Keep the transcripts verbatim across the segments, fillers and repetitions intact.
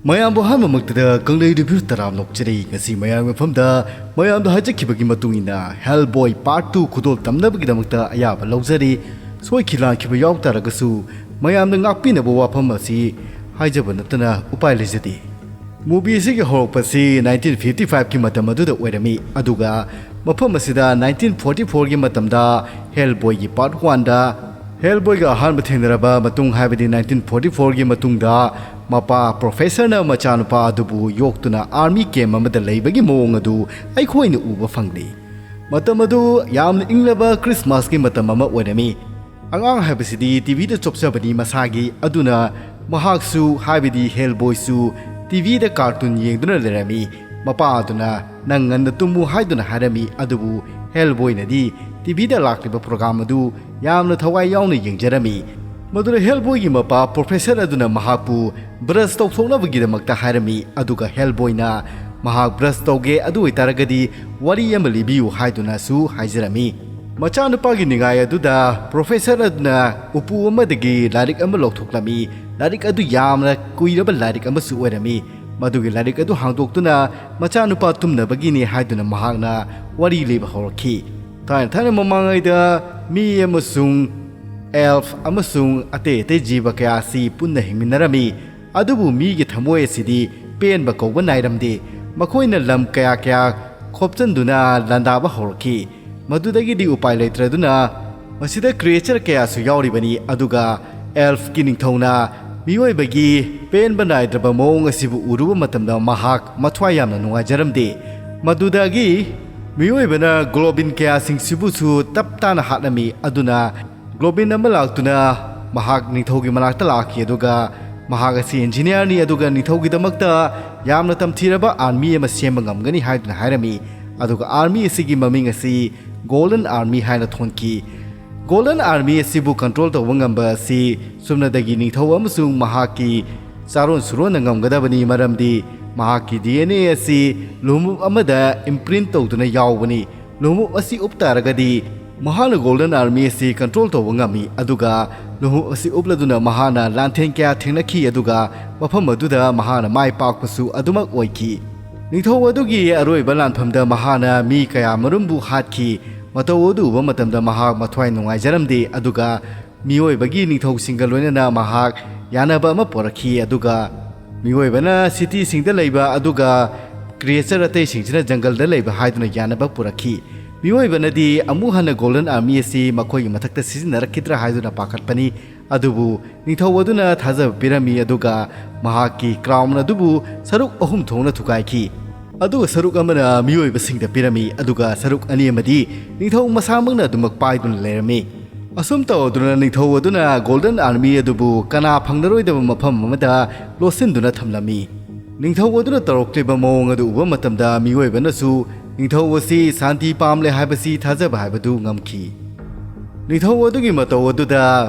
ꯃꯌꯥꯝꯕꯨ ꯑꯍꯥꯟꯕꯃꯛꯇꯗ ꯀꯪꯂꯩ ꯔꯤꯚ꯭ꯌꯨ ꯇꯔꯥꯝꯅ ꯑꯣꯛꯆꯔꯤ꯫ ꯉꯁꯤ ꯃꯌꯥꯝꯒꯤ ꯃꯐꯝꯗ ꯃꯌꯥꯝꯗ ꯍꯥꯏꯖꯈꯤꯕꯒꯤ ꯃꯇꯨꯡ ꯏꯟꯅ ꯍꯦꯜ ꯕꯣꯏ ꯄꯥꯔꯠ ꯇꯨ ꯈꯨꯗꯣꯜ ꯇꯝꯅꯕꯒꯤꯗꯃꯛꯇ ꯑꯌꯥꯕ ꯂꯧꯖꯔꯤ꯫ ꯁꯣꯏꯈꯤ ꯂꯥꯟꯈꯤꯕ ꯌꯥꯎ ꯇꯥꯔꯒꯁꯨ ꯃꯌꯥꯝꯅ ꯉꯥꯛꯄꯤꯅꯕ ꯋꯥꯐꯝ ꯑꯁꯤ ꯍꯥꯏꯖꯕ ꯅꯠꯇꯅ ꯎꯄꯥꯏ ꯂꯩꯖꯗꯦ꯫ ꯃꯨꯚꯤ ꯑꯁꯤꯒꯤ ꯍꯧꯔꯛꯄꯁꯤ ꯅꯥꯏꯟꯇꯤꯟ ꯐꯤꯐꯇꯤ ꯐꯥꯏꯚꯀꯤ ꯃꯇꯝ ꯑꯗꯨꯗ ꯑꯣꯏꯔꯝꯃꯤ, ꯑꯗꯨꯒ ꯃꯐꯝ ꯑꯁꯤꯗ ꯅꯥꯏꯟꯇꯤꯟ ꯐꯣꯔꯇꯤ ꯐꯣꯔꯒꯤ ꯃꯇꯝꯗ ꯍꯦꯜ ꯕꯣꯏꯒꯤ ꯄꯥꯔꯠ ꯋꯥꯟꯗ ꯍꯦꯜ ꯕꯣꯏꯒ ꯑꯍꯥꯟꯕ ꯊꯦꯡꯅꯔꯕ ꯃꯇꯨꯡ, ꯍꯥꯏꯕꯗꯤ ꯅꯥꯏꯟꯇꯤꯟ ꯐꯣꯔꯇꯤ ꯐꯣꯔꯒꯤ ꯃꯇꯨꯡꯗ ꯃꯄꯥ ꯄ꯭ꯔꯣꯐꯦꯁꯔꯅ ꯃꯆꯥꯅꯨꯄꯥ ꯑꯗꯨꯕꯨ ꯌꯣꯛꯇꯨꯅ ꯑꯥꯔꯃꯤ ꯀꯦꯝ ꯑꯃꯗ ꯂꯩꯕꯒꯤ ꯃꯑꯣꯡ ꯑꯗꯨ ꯑꯩꯈꯣꯏꯅ ꯎꯕ ꯐꯪꯂꯤ꯫ ꯃꯇꯝ ꯑꯗꯨ ꯌꯥꯝꯅ ꯏꯪꯂꯕ ꯈ꯭ꯔꯤꯁꯃꯥꯁꯀꯤ ꯃꯇꯝ ꯑꯃ ꯑꯣꯏꯔꯝꯃꯤ꯫ ꯑꯉꯥꯡ ꯍꯥꯏꯕꯁꯤꯗꯤ ꯇꯤꯚꯤꯗ ꯆꯣꯞꯆꯕꯅꯤ ꯃꯁꯥꯒꯤ, ꯑꯗꯨꯅ ꯃꯍꯥꯛꯁꯨ, ꯍꯥꯏꯕꯗꯤ ꯍꯦꯜ ꯕꯣꯏꯁꯨ, ꯇꯤꯚꯤꯗ ꯀꯥꯔꯇꯨꯟ ꯌꯦꯡꯗꯨꯅ ꯂꯩꯔꯝꯃꯤ꯫ ꯃꯄꯥ ꯑꯗꯨꯅ "ꯅꯪ ꯉꯟꯅ ꯇꯨꯝꯃꯨ" ꯍꯥꯏꯗꯨꯅ ꯍꯥꯏꯔꯝꯃꯤ, ꯑꯗꯨꯕꯨ ꯍꯦꯜ ꯕꯣꯏꯅꯗꯤ ꯇꯤꯚꯤꯗ ꯂꯥꯛꯂꯤꯕ ꯄ꯭ꯔꯣꯒ꯭ꯔꯥꯝ ꯑꯗꯨ ꯌꯥꯝꯅ ꯊꯋꯥꯏ ꯌꯥꯎꯅ ꯌꯦꯡꯖꯔꯝꯃꯤ꯫ ꯃꯗꯨꯗ ꯍꯦꯜ ꯕꯣꯏꯒꯤ ꯃꯄꯥ ꯄ꯭ꯔꯣꯐꯦꯁꯔ ꯑꯗꯨꯅ ꯃꯍꯥꯛꯄꯨ ꯕ꯭ꯔꯁ ꯇꯧꯊꯣꯛꯅꯕꯒꯤꯗꯃꯛꯇ ꯍꯥꯏꯔꯝꯃꯤ, ꯑꯗꯨꯒ ꯍꯦꯜ ꯕꯣꯏꯅ "ꯃꯍꯥꯛ ꯕ꯭ꯔꯁ ꯇꯧꯒꯦ, ꯑꯗꯨ ꯑꯣꯏꯇꯥꯔꯒꯗꯤ ꯋꯥꯔꯤ ꯑꯃ ꯂꯤꯕꯤꯌꯨ" ꯍꯥꯏꯗꯨꯅꯁꯨ ꯍꯥꯏꯖꯔꯝꯃꯤ꯫ ꯃꯆꯥꯅꯨꯄꯥꯒꯤ ꯅꯤꯡꯉꯥꯏ ꯑꯗꯨꯗ ꯄ꯭ꯔꯣꯐꯦꯁꯔ ꯑꯗꯨꯅ ꯎꯄꯨ ꯑꯃꯗꯒꯤ ꯂꯥꯏꯔꯤꯛ ꯑꯃ ꯂꯧꯊꯣꯛꯂꯝꯃꯤ꯫ ꯂꯥꯏꯔꯤꯛ ꯑꯗꯨ ꯌꯥꯝꯅ ꯀꯨꯏꯔꯕ ꯂꯥꯏꯔꯤꯛ ꯑꯃꯁꯨ ꯑꯣꯏꯔꯝꯃꯤ꯫ ꯃꯗꯨꯒꯤ ꯂꯥꯏꯔꯤꯛ ꯑꯗꯨ ꯍꯥꯡꯗꯣꯛꯇꯨꯅ ꯃꯆꯥꯅꯨꯄꯥ ꯇꯨꯝꯅꯕꯒꯤꯅꯤ ꯍꯥꯏꯗꯨꯅ ꯃꯍꯥꯛꯅ ꯋꯥꯔꯤ ꯂꯤꯕ ꯍꯧꯔꯛꯈꯤ꯫ ꯊꯥꯏꯅ ꯊꯥꯏꯅ ꯃꯃꯥꯡꯉꯩꯗ ꯃꯤ ꯑꯃꯁꯨꯡ ꯑꯦꯜꯐ ꯑꯃꯁꯨꯡ ꯑꯇꯩ ꯑꯇꯩ ꯖꯤꯕ ꯀꯌꯥ ꯑꯁꯤ ꯄꯨꯟꯅ ꯍꯤꯡꯃꯤꯟꯅꯔꯝꯃꯤ꯫ ꯑꯗꯨꯕꯨ ꯃꯤꯒꯤ ꯊꯃꯣꯏ ꯑꯁꯤꯗꯤ ꯄꯦꯟꯕ ꯀꯧꯕ ꯅꯥꯏꯔꯝꯗꯦ꯫ ꯃꯈꯣꯏꯅ ꯂꯝ ꯀꯌꯥ ꯀꯌꯥ ꯈꯣꯞꯆꯟꯗꯨꯅ ꯂꯥꯟꯗꯥꯕ ꯍꯧꯔꯛꯈꯤ꯫ ꯃꯗꯨꯗꯒꯤꯗꯤ ꯎꯄꯥꯏ ꯂꯩꯇ꯭ꯔꯗꯨꯅ ꯃꯁꯤꯗ ꯀ꯭ꯔꯤꯌꯦꯆꯔ ꯀꯌꯥꯁꯨ ꯌꯥꯎꯔꯤꯕꯅꯤ, ꯑꯗꯨꯒ ꯑꯦꯜꯐꯀꯤ ꯅꯤꯡꯊꯧꯅ ꯃꯤꯑꯣꯏꯕꯒꯤ ꯄꯦꯟꯕ ꯅꯥꯏꯗ꯭ꯔꯕ ꯃꯑꯣꯡ ꯑꯁꯤꯕꯨ ꯎꯔꯨꯕ ꯃꯇꯝꯗ ꯃꯍꯥꯛ ꯃꯊ꯭ꯋꯥꯏ ꯌꯥꯝꯅ ꯅꯨꯡꯉꯥꯏꯖꯔꯝꯗꯦ꯫ ꯃꯗꯨꯗꯒꯤ ꯃꯤꯑꯣꯏꯕꯅ ꯒ꯭ꯂꯣꯕꯤꯟ ꯀꯌꯥꯁꯤꯡꯁꯤꯕꯨꯁꯨ ꯇꯞ ꯇꯥꯅ ꯍꯥꯠꯂꯝꯃꯤ꯫ ꯑꯗꯨꯅ ꯒ꯭ꯂꯣꯕꯤꯟ ꯑꯃ ꯂꯥꯛꯇꯨꯅ ꯃꯍꯥꯛ ꯅꯤꯡꯊꯧꯒꯤ ꯃꯅꯥꯛꯇ ꯂꯥꯛꯈꯤ, ꯑꯗꯨꯒ ꯃꯍꯥꯛ ꯑꯁꯤ ꯏꯟꯖꯤꯅꯤꯌꯥꯔꯅꯤ, ꯑꯗꯨꯒ ꯅꯤꯡꯊꯧꯒꯤꯗꯃꯛꯇ ꯌꯥꯝꯅ ꯇꯝꯊꯤꯔꯕ ꯑꯥꯔꯃꯤ ꯑꯃ ꯁꯦꯝꯕ ꯉꯝꯒꯅꯤ ꯍꯥꯏꯗꯨꯅ ꯍꯥꯏꯔꯝꯃꯤ꯫ ꯑꯗꯨꯒ ꯑꯥꯔꯃꯤ ꯑꯁꯤꯒꯤ ꯃꯃꯤꯡ ꯑꯁꯤ ꯒꯣꯜꯗꯟ ꯑꯥꯔꯃꯤ ꯍꯥꯏꯅ ꯊꯣꯟꯈꯤ꯫ ꯒꯣꯜꯗꯟ ꯑꯥꯔꯃꯤ ꯑꯁꯤꯕꯨ ꯀꯟꯇ꯭ꯔꯣꯜ ꯇꯧꯕ ꯉꯝꯕ ꯑꯁꯤ ꯆꯨꯝꯅꯗꯒꯤ ꯅꯤꯡꯊꯧ ꯑꯃꯁꯨꯡ ꯃꯍꯥꯛꯀꯤ ꯆꯥꯔꯣꯟ ꯁꯨꯔꯣꯟꯅ ꯉꯝꯒꯗꯕꯅꯤ, ꯃꯔꯝꯗꯤ ꯃꯍꯥꯛꯀꯤ ꯗꯤ ꯑꯦꯟ ꯑꯦ ꯑꯁꯤ ꯂꯨꯍꯣꯡꯐꯝ ꯑꯃꯗ ꯏꯝꯄ꯭ꯔꯤꯟ ꯇꯧꯗꯨꯅ ꯌꯥꯎꯕꯅꯤ꯫ ꯂꯨꯍꯣꯡꯐꯝ ꯑꯁꯤ ꯎꯞ ꯇꯥꯔꯒꯗꯤ ꯃꯍꯥꯛꯅ ꯒꯣꯜꯗꯟ ꯑꯥꯔꯃꯤ ꯑꯁꯤ ꯀꯟꯇ꯭ꯔꯣꯜ ꯇꯧꯕ ꯉꯝꯃꯤ, ꯑꯗꯨꯒ ꯂꯨꯍꯨ ꯑꯁꯤ ꯎꯞꯂꯗꯨꯅ ꯃꯍꯥꯛꯅ ꯂꯥꯟꯊꯦꯡ ꯀꯌꯥ ꯊꯦꯡꯅꯈꯤ, ꯑꯗꯨꯒ ꯃꯐꯝ ꯑꯗꯨꯗ ꯃꯍꯥꯛꯅ ꯃꯥꯏ ꯄꯥꯛꯄꯁꯨ ꯑꯗꯨꯃꯛ ꯑꯣꯏꯈꯤ꯫ ꯅꯤꯡꯊꯧ ꯑꯗꯨꯒꯤ ꯑꯔꯣꯏꯕ ꯂꯥꯟꯐꯝꯗ ꯃꯍꯥꯛꯅ ꯃꯤ ꯀꯌꯥ ꯃꯔꯨꯝꯕꯨ ꯍꯥꯠꯈꯤ꯫ ꯃꯇꯧ ꯑꯗꯨ ꯎꯕ ꯃꯇꯝꯗ ꯃꯍꯥꯛ ꯃꯊ꯭ꯋꯥꯏ ꯅꯨꯡꯉꯥꯏꯖꯔꯝꯗꯦ, ꯑꯗꯨꯒ ꯃꯤꯑꯣꯏꯕꯒꯤ ꯅꯤꯡꯊꯧꯁꯤꯡꯒ ꯂꯣꯏꯅꯅ ꯃꯍꯥꯛ ꯌꯥꯅꯕ ꯑꯃ ꯄꯨꯔꯛꯈꯤ, ꯑꯗꯨꯒ ꯃꯤꯑꯣꯏꯕꯅ ꯁꯤꯇꯤꯁꯤꯡꯗ ꯂꯩꯕ, ꯑꯗꯨꯒ ꯀ꯭ꯔꯤꯌꯦꯆꯔ ꯑꯇꯩꯁꯤꯡꯁꯤꯅ ꯖꯪꯒꯜꯗ ꯂꯩꯕ ꯍꯥꯏꯗꯨꯅ ꯌꯥꯅꯕ ꯄꯨꯔꯛꯈꯤ꯫ ꯃꯤꯑꯣꯏꯕꯅꯗꯤ ꯑꯃꯨꯛ ꯍꯟꯅ ꯒꯣꯜꯗꯟ ꯑꯥꯔꯃꯤ ꯑꯁꯤ ꯃꯈꯣꯏꯒꯤ ꯃꯊꯛꯇ ꯁꯤꯖꯤꯟꯅꯔꯛꯈꯤꯗ꯭ꯔꯥ ꯍꯥꯏꯗꯨꯅ ꯄꯥꯈꯠꯄꯅꯤ, ꯑꯗꯨꯕꯨ ꯅꯤꯡꯊꯧ ꯑꯗꯨꯅ ꯊꯥꯖꯕ ꯄꯤꯔꯝꯃꯤ, ꯑꯗꯨꯒ ꯃꯍꯥꯛꯀꯤ ꯀ꯭ꯔꯥꯎꯟ ꯑꯗꯨꯕꯨ ꯁꯔꯨꯛ ꯑꯍꯨꯝ ꯊꯣꯛꯅ ꯊꯨꯒꯥꯏꯈꯤ꯫ ꯑꯗꯨꯒ ꯁꯔꯨꯛ ꯑꯃꯅ ꯃꯤꯑꯣꯏꯕꯁꯤꯡꯗ ꯄꯤꯔꯝꯃꯤ, ꯑꯗꯨꯒ ꯁꯔꯨꯛ ꯑꯅꯤ ꯑꯃꯗꯤ ꯅꯤꯡꯊꯧ ꯃꯁꯥꯃꯛꯅ ꯑꯗꯨꯃꯛ ꯄꯥꯏꯗꯨꯅ ꯂꯩꯔꯝꯃꯤ꯫ ꯑꯁꯨꯝ ꯇꯧꯗꯨꯅ ꯅꯤꯡꯊꯧ ꯑꯗꯨꯅ ꯒꯣꯜꯗꯟ ꯑꯥꯔꯃꯤ ꯑꯗꯨꯕꯨ ꯀꯅꯥ ꯐꯪꯂꯔꯣꯏꯗꯕ ꯃꯐꯝ ꯑꯃꯗ ꯂꯣꯠꯁꯤꯟꯗꯨꯅ ꯊꯝꯂꯝꯃꯤ꯫ ꯅꯤꯡꯊꯧ ꯑꯗꯨꯅ ꯇꯧꯔꯛꯂꯤꯕ ꯃꯑꯣꯡ ꯑꯗꯨ ꯎꯕ ꯃꯇꯝꯗ ꯃꯤꯑꯣꯏꯕꯅꯁꯨ ꯅꯤꯡꯊꯧ ꯑꯁꯤ ꯁꯥꯟꯇꯤ ꯄꯥꯝꯂꯦ ꯍꯥꯏꯕꯁꯤ ꯊꯥꯖꯕ ꯍꯥꯏꯕꯗꯨ ꯉꯝꯈꯤ꯫ ꯅꯤꯡꯊꯧ ꯑꯗꯨꯒꯤ ꯃꯇꯧ ꯑꯗꯨꯗ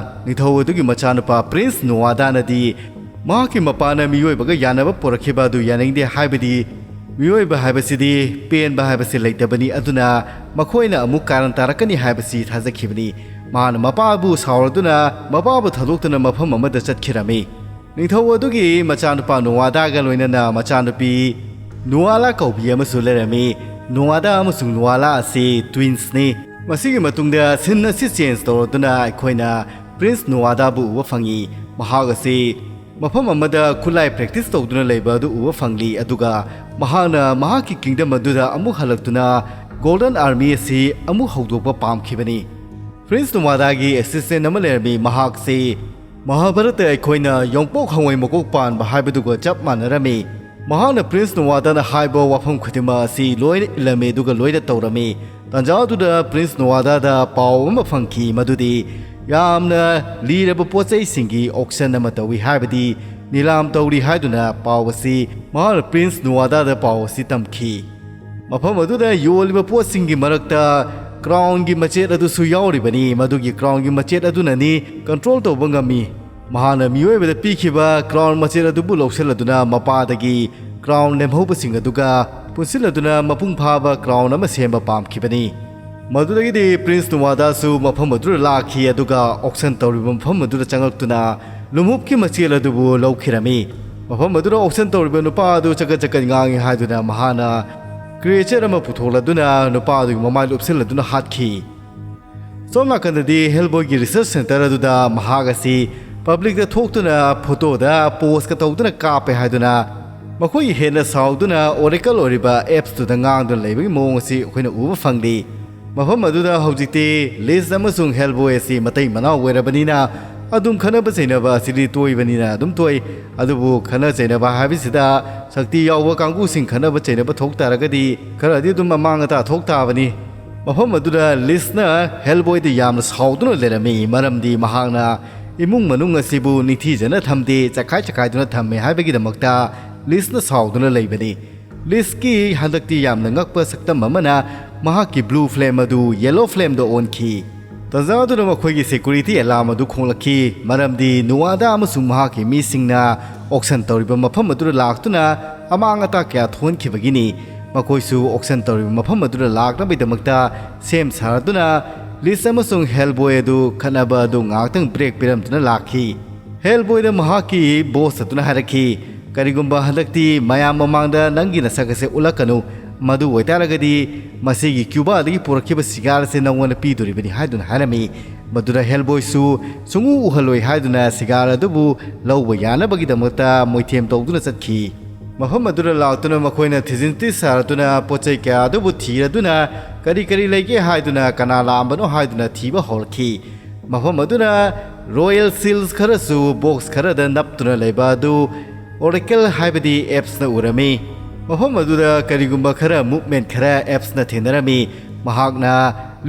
ꯅꯤꯡꯊꯧ ꯑꯗꯨꯒꯤ ꯃꯆꯥꯅꯨꯄꯥ ꯄ꯭ꯔꯤꯟꯁ ꯅꯣꯋꯥꯗꯥꯅꯗꯤ ꯃꯍꯥꯛꯀꯤ ꯃꯄꯥꯅ ꯃꯤꯑꯣꯏꯕꯒ ꯌꯥꯅꯕ ꯄꯨꯔꯛꯈꯤꯕ ꯑꯗꯨ ꯌꯥꯅꯤꯡꯗꯦ, ꯍꯥꯏꯕꯗꯤ ꯃꯤꯑꯣꯏꯕ ꯍꯥꯏꯕꯁꯤꯗꯤ ꯄꯦꯟꯕ ꯍꯥꯏꯕꯁꯤ ꯂꯩꯇꯕꯅꯤ, ꯑꯗꯨꯅ ꯃꯈꯣꯏꯅ ꯑꯃꯨꯛ ꯀꯥꯔꯟ ꯇꯥꯔꯛꯀꯅꯤ ꯍꯥꯏꯕꯁꯤ ꯊꯥꯖꯈꯤꯕꯅꯤ꯫ ꯃꯍꯥꯛꯅ ꯃꯄꯥꯕꯨ ꯁꯥꯎꯔꯗꯨꯅ ꯃꯄꯥꯕꯨ ꯊꯥꯗꯣꯛꯇꯨꯅ ꯃꯐꯝ ꯑꯃꯗ ꯆꯠꯈꯤꯔꯝꯃꯤ꯫ ꯅꯤꯡꯊꯧ ꯑꯗꯨꯒꯤ ꯃꯆꯥꯅꯨꯄꯥ ꯅꯣꯋꯥꯗꯥꯒ ꯂꯣꯏꯅꯅ ꯃꯆꯥꯅꯨꯄꯤ ꯅꯣꯋꯥꯂꯥ ꯀꯧꯕꯤ ꯑꯃꯁꯨ ꯂꯩꯔꯝꯃꯤ꯫ ꯅꯣꯋꯥꯗꯥ ꯑꯃꯁꯨꯡ ꯅꯣꯋꯥꯂꯥ ꯑꯁꯤ ꯇ꯭ꯋꯤꯟꯁꯅꯤ꯫ ꯃꯁꯤꯒꯤ ꯃꯇꯨꯡꯗ ꯁꯤꯟ ꯑꯁꯤ ꯆꯦꯟꯖ ꯇꯧꯔꯗꯨꯅ ꯑꯩꯈꯣꯏꯅ ꯄ꯭ꯔꯤꯟꯁ ꯅꯣꯋꯥꯗꯥꯕꯨ ꯎꯕ ꯐꯪꯉꯤ꯫ ꯃꯍꯥꯛ ꯑꯁꯤ ꯃꯐꯝ ꯑꯃꯗ ꯈꯨꯠꯂꯥꯏ ꯄ꯭ꯔꯦꯛꯇꯤꯁ ꯇꯧꯗꯨꯅ ꯂꯩꯕ ꯑꯗꯨ ꯎꯕ ꯐꯪꯂꯤ, ꯑꯗꯨꯒ ꯃꯍꯥꯛꯅ ꯃꯍꯥꯛꯀꯤ ꯀꯤꯡꯗꯝ ꯑꯗꯨꯗ ꯑꯃꯨꯛ ꯍꯜꯂꯛꯇꯨꯅ ꯒꯣꯜꯗꯟ ꯑꯥꯔꯃꯤ ꯑꯁꯤ ꯑꯃꯨꯛ ꯍꯧꯗꯣꯛꯄ ꯄꯥꯝꯈꯤꯕꯅꯤ꯫ ꯄ꯭ꯔꯤꯟꯁ ꯅꯣꯋꯥꯗꯥꯒꯤ ꯑꯦꯁꯤꯁꯇꯦꯟ ꯑꯃ ꯂꯩꯔꯝꯃꯤ꯫ ꯃꯍꯥꯛꯁꯤ ꯃꯍꯥꯚꯥꯔꯠꯇ ꯑꯩꯈꯣꯏꯅ ꯌꯣꯡꯄꯣꯛ ꯍꯋꯥꯏ ꯃꯀꯣꯛ ꯄꯥꯟꯕ ꯍꯥꯏꯕꯗꯨꯒ ꯆꯞ ꯃꯥꯟꯅꯔꯝꯃꯤ꯫ ꯃꯍꯥꯛꯅ ꯄ꯭ꯔꯤꯟꯁ ꯅꯣꯋꯥꯗꯥꯅ ꯍꯥꯏꯕ ꯋꯥꯐꯝ ꯈꯨꯗꯤꯡꯃꯛ ꯑꯁꯤ ꯂꯣꯏꯅ ꯏꯜꯂꯝꯃꯤ, ꯑꯗꯨꯒ ꯂꯣꯏꯅ ꯇꯧꯔꯝꯃꯤ꯫ ꯇꯥꯟꯖꯥꯗꯨꯗ ꯄ꯭ꯔꯤꯟꯁ ꯅꯣꯋꯥꯗꯥꯗ ꯄꯥꯎ ꯑꯃ ꯐꯪꯈꯤ, ꯃꯗꯨꯗꯤ ꯌꯥꯝꯅ ꯂꯤꯔꯕ ꯄꯣꯠ ꯆꯩꯁꯤꯡꯒꯤ ꯑꯣꯛꯁꯟ ꯑꯃ ꯇꯧꯏ, ꯍꯥꯏꯕꯗꯤ ꯅꯤꯂꯥꯝ ꯇꯧꯔꯤ ꯍꯥꯏꯗꯨꯅ ꯄꯥꯎ ꯑꯁꯤ ꯃꯍꯥꯛꯅ ꯄ꯭ꯔꯤꯟꯁ ꯅꯣꯋꯥꯗꯥꯗ ꯄꯥꯎ ꯑꯁꯤ ꯇꯝꯈꯤ꯫ ꯃꯐꯝ ꯑꯗꯨꯗ ꯌꯣꯜꯂꯤꯕ ꯄꯣꯠꯁꯤꯡꯒꯤ ꯃꯔꯛꯇ ꯀ꯭ꯔꯥꯎꯟꯒꯤ ꯃꯆꯦꯠ ꯑꯗꯨꯁꯨ ꯌꯥꯎꯔꯤꯕꯅꯤ꯫ ꯃꯗꯨꯒꯤ ꯀ꯭ꯔꯥꯎꯟꯒꯤ ꯃꯆꯦꯠ ꯑꯗꯨꯅꯅꯤ ꯀꯟꯇ꯭ꯔꯣꯜ ꯇꯧꯕ ꯉꯝꯃꯤ꯫ ꯃꯍꯥꯛꯅ ꯃꯤꯑꯣꯏꯕꯗ ꯄꯤꯈꯤꯕ ꯀ꯭ꯔꯥꯎꯟ ꯃꯆꯦꯠ ꯑꯗꯨꯕꯨ ꯂꯧꯁꯤꯜꯂꯗꯨꯅ ꯃꯄꯥꯗꯒꯤ ꯀ꯭ꯔꯥꯎꯟ ꯂꯦꯝꯍꯧꯕꯁꯤꯡ ꯑꯗꯨꯒ ꯄꯨꯟꯁꯤꯜꯂꯗꯨꯅ ꯃꯄꯨꯡ ꯐꯥꯕ ꯀ꯭ꯔꯥꯎꯟ ꯑꯃ ꯁꯦꯝꯕ ꯄꯥꯝꯈꯤꯕꯅꯤ꯫ ꯃꯗꯨꯗꯒꯤꯗꯤ ꯄ꯭ꯔꯤꯟꯁ ꯅꯨꯋꯥꯗꯥꯁꯨ ꯃꯐꯝ ꯑꯗꯨꯗ ꯂꯥꯛꯈꯤ, ꯑꯗꯨꯒ ꯑꯣꯛꯁꯟ ꯇꯧꯔꯤꯕ ꯃꯐꯝ ꯑꯗꯨꯗ ꯆꯪꯂꯛꯇꯨꯅ ꯂꯨꯝꯍꯨꯞꯀꯤ ꯃꯆꯦꯜ ꯑꯗꯨꯕꯨ ꯂꯧꯈꯤꯔꯝꯃꯤ꯫ ꯃꯐꯝ ꯑꯗꯨꯗ ꯑꯣꯛꯁꯟ ꯇꯧꯔꯤꯕ ꯅꯨꯄꯥ ꯑꯗꯨ ꯆꯒꯠ ꯆꯒꯠ ꯉꯥꯡꯉꯤ ꯍꯥꯏꯗꯨꯅ ꯃꯍꯥꯛꯅ ꯀ꯭ꯔꯤꯌꯦꯆꯔ ꯑꯃ ꯄꯨꯊꯣꯛꯂꯗꯨꯅ ꯅꯨꯄꯥ ꯑꯗꯨꯒꯤ ꯃꯃꯥꯏ ꯂꯨꯞꯁꯤꯜꯂꯗꯨꯅ ꯍꯥꯠꯈꯤ꯫ ꯁꯣꯝ ꯅꯥꯀꯟꯗꯗꯤ ꯍꯦꯜꯕꯣꯏꯒꯤ ꯔꯤꯁꯔꯆ ꯁꯦꯟꯇꯔ ꯑꯗꯨꯗ ꯃꯍꯥꯛ ꯑꯁꯤ ꯄꯕ꯭ꯂꯤꯛꯇ ꯊꯣꯛꯇꯨꯅ ꯐꯣꯇꯣꯗ ꯄꯣꯁꯀ ꯇꯧꯗꯨꯅ ꯀꯥꯞꯄꯦ ꯍꯥꯏꯗꯨꯅ ꯃꯈꯣꯏꯒꯤ ꯍꯦꯟꯅ ꯁꯥꯎꯗꯨꯅ ꯑꯣꯔꯦꯀꯜ ꯑꯣꯏꯔꯤꯕ ꯑꯦꯞꯁꯇꯨꯗ ꯉꯥꯡꯗꯨꯅ ꯂꯩꯕꯒꯤ ꯃꯑꯣꯡ ꯑꯁꯤ ꯑꯩꯈꯣꯏꯅ ꯎꯕ ꯐꯪꯂꯤ꯫ ꯃꯐꯝ ꯑꯗꯨꯗ ꯍꯧꯖꯤꯛꯇꯤ ꯂꯤꯁ ꯑꯃꯁꯨꯡ ꯍꯦꯜꯕꯣꯏ ꯑꯁꯤ ꯃꯇꯩ ꯃꯅꯥꯎ ꯑꯣꯏꯔꯕꯅꯤꯅ ꯑꯗꯨꯝ ꯈꯠꯅꯕ ꯆꯩꯅꯕ ꯑꯁꯤꯗꯤ ꯇꯣꯏꯕꯅꯤꯅ ꯑꯗꯨꯝ ꯇꯣꯏ꯫ ꯑꯗꯨꯕꯨ ꯈꯠꯅ ꯆꯩꯅꯕ ꯍꯥꯏꯕꯁꯤꯗ ꯁꯛꯇꯤ ꯌꯥꯎꯕ ꯀꯥꯡꯕꯨꯁꯤꯡ ꯈꯠꯅꯕ ꯆꯩꯅꯕ ꯊꯣꯛ ꯇꯥꯔꯒꯗꯤ ꯈꯔꯗꯤ ꯑꯗꯨꯝ ꯑꯃꯥꯡ ꯑꯇꯥ ꯊꯣꯛ ꯇꯥꯕꯅꯤ꯫ ꯃꯐꯝ ꯑꯗꯨꯗ ꯂꯤꯁꯅ ꯍꯦꯜꯕꯣꯏꯗ ꯌꯥꯝꯅ ꯁꯥꯎꯗꯨꯅ ꯂꯩꯔꯝꯃꯤ, ꯃꯔꯝꯗꯤ ꯃꯍꯥꯛꯅ ꯏꯃꯨꯡ ꯃꯅꯨꯡ ꯑꯁꯤꯕꯨ ꯅꯤꯡꯊꯤꯖꯅ ꯊꯝꯗꯦ, ꯆꯈꯥꯏ ꯆꯈꯥꯏꯗꯨꯅ ꯊꯝꯃꯦ ꯍꯥꯏꯕꯒꯤꯗꯃꯛꯇ ꯂꯤꯁꯅ ꯁꯥꯎꯗꯨꯅ ꯂꯩꯕꯅꯤ꯫ ꯂꯤꯁꯀꯤ ꯍꯟꯗꯛꯇꯤ ꯌꯥꯝꯅ ꯉꯛꯄ ꯁꯛꯇꯝ ꯑꯃꯅ ꯃꯍꯥꯛꯀꯤ ꯕ꯭ꯂꯨ ꯐ꯭ꯂꯦꯝ ꯑꯗꯨ ꯌꯦꯂꯣ ꯐ꯭ꯂꯦꯝꯗ ꯑꯣꯟꯈꯤ꯫ ꯇꯥꯟꯖꯥꯗꯨꯅ ꯃꯈꯣꯏꯒꯤ ꯁꯦꯀ꯭ꯌꯨꯔꯤꯇꯤ ꯑꯦꯂꯥꯔꯝ ꯑꯗꯨ ꯈꯣꯡꯂꯛꯈꯤ, ꯃꯔꯝꯗꯤ ꯅꯨꯋꯥꯗꯥ ꯑꯃꯁꯨꯡ ꯃꯍꯥꯛꯀꯤ ꯃꯤꯁꯤꯡꯅ ꯑꯣꯛꯁꯟ ꯇꯧꯔꯤꯕ ꯃꯐꯝ ꯑꯗꯨꯗ ꯂꯥꯛꯇꯨꯅ ꯑꯃꯥꯡ ꯑꯇꯥ ꯀꯌꯥ ꯊꯣꯛꯍꯟꯈꯤꯕꯒꯤꯅꯤ꯫ ꯃꯈꯣꯏꯁꯨ ꯑꯣꯛꯁꯟ ꯇꯧꯔꯤꯕ ꯃꯐꯝ ꯑꯗꯨꯗ ꯂꯥꯛꯅꯕꯒꯤꯗꯃꯛꯇ ꯁꯦꯝ ꯁꯥꯗꯨꯅ ꯂꯤꯁ ꯑꯃꯁꯨꯡ ꯍꯦꯜꯕꯣꯏ ꯑꯗꯨ ꯈꯠꯅꯕ ꯑꯗꯨ ꯉꯥꯏꯍꯥꯛꯇꯪ ꯕ꯭ꯔꯦꯛ ꯄꯤꯔꯝꯗꯨꯅ ꯂꯥꯛꯈꯤ꯫ ꯍꯦꯜꯕꯣꯏꯗ ꯃꯍꯥꯛꯀꯤ ꯕꯣꯁ ꯑꯗꯨꯅ ꯍꯥꯏꯔꯛꯈꯤ, "ꯀꯔꯤꯒꯨꯝꯕ ꯍꯟꯗꯛꯇꯤ ꯃꯌꯥꯝ ꯃꯃꯥꯡꯗ ꯅꯪꯒꯤ ꯅꯁꯛ ꯑꯁꯦ ꯎꯠꯂꯛꯀꯅꯨ, ꯃꯗꯨ ꯑꯣꯏꯇꯥꯔꯒꯗꯤ ꯃꯁꯤꯒꯤ ꯀ꯭ꯌꯨꯕꯥꯗꯒꯤ ꯄꯨꯔꯛꯈꯤꯕ ꯁꯤꯒꯥꯔ ꯑꯁꯤ ꯅꯉꯣꯟꯗ ꯄꯤꯗꯣꯔꯤꯕꯅꯤ" ꯍꯥꯏꯗꯨꯅ ꯍꯥꯏꯔꯝꯃꯤ꯫ ꯃꯗꯨꯗ ꯍꯦꯜꯕꯣꯏꯁꯨ ꯁꯨꯡꯎ ꯎꯍꯜꯂꯣꯏ ꯍꯥꯏꯗꯨꯅ ꯁꯤꯒꯥꯔ ꯑꯗꯨꯕꯨ ꯂꯧꯕ ꯌꯥꯅꯕꯒꯤꯗꯃꯛꯇ ꯃꯣꯏꯊꯦꯝ ꯇꯧꯗꯨꯅ ꯆꯠꯈꯤ꯫ ꯃꯐꯝ ꯑꯗꯨꯗ ꯂꯥꯛꯇꯨꯅ ꯃꯈꯣꯏꯅ ꯊꯤꯖꯤꯟ ꯇꯤꯁꯥꯔꯗꯨꯅ ꯄꯣꯠ ꯆꯩ ꯀꯌꯥ ꯑꯗꯨꯕꯨ ꯊꯤꯔꯗꯨꯅ ꯀꯔꯤ ꯀꯔꯤ ꯂꯩꯒꯦ ꯍꯥꯏꯗꯨꯅ ꯀꯅꯥ ꯂꯥꯛꯑꯝꯕꯅꯣ ꯍꯥꯏꯗꯨꯅ ꯊꯤꯕ ꯍꯧꯔꯛꯈꯤ꯫ ꯃꯐꯝ ꯑꯗꯨꯅ ꯔꯣꯌꯦꯜ ꯁꯤꯜꯁ ꯈꯔꯁꯨ ꯕꯣꯛꯁ ꯈꯔꯗ ꯅꯞꯇꯨꯅ ꯂꯩꯕ ꯑꯗꯨ ꯑꯣꯔꯦꯀꯜ ꯍꯥꯏꯕꯗꯤ ꯑꯦꯞꯁꯅ ꯎꯔꯝꯃꯤ꯫ ꯃꯐꯝ ꯑꯗꯨꯗ ꯀꯔꯤꯒꯨꯝꯕ ꯈꯔ ꯃꯨꯞꯃꯦꯟ ꯈꯔ ꯑꯦꯞꯁꯅ ꯊꯦꯡꯅꯔꯝꯃꯤ꯫ ꯃꯍꯥꯛꯅ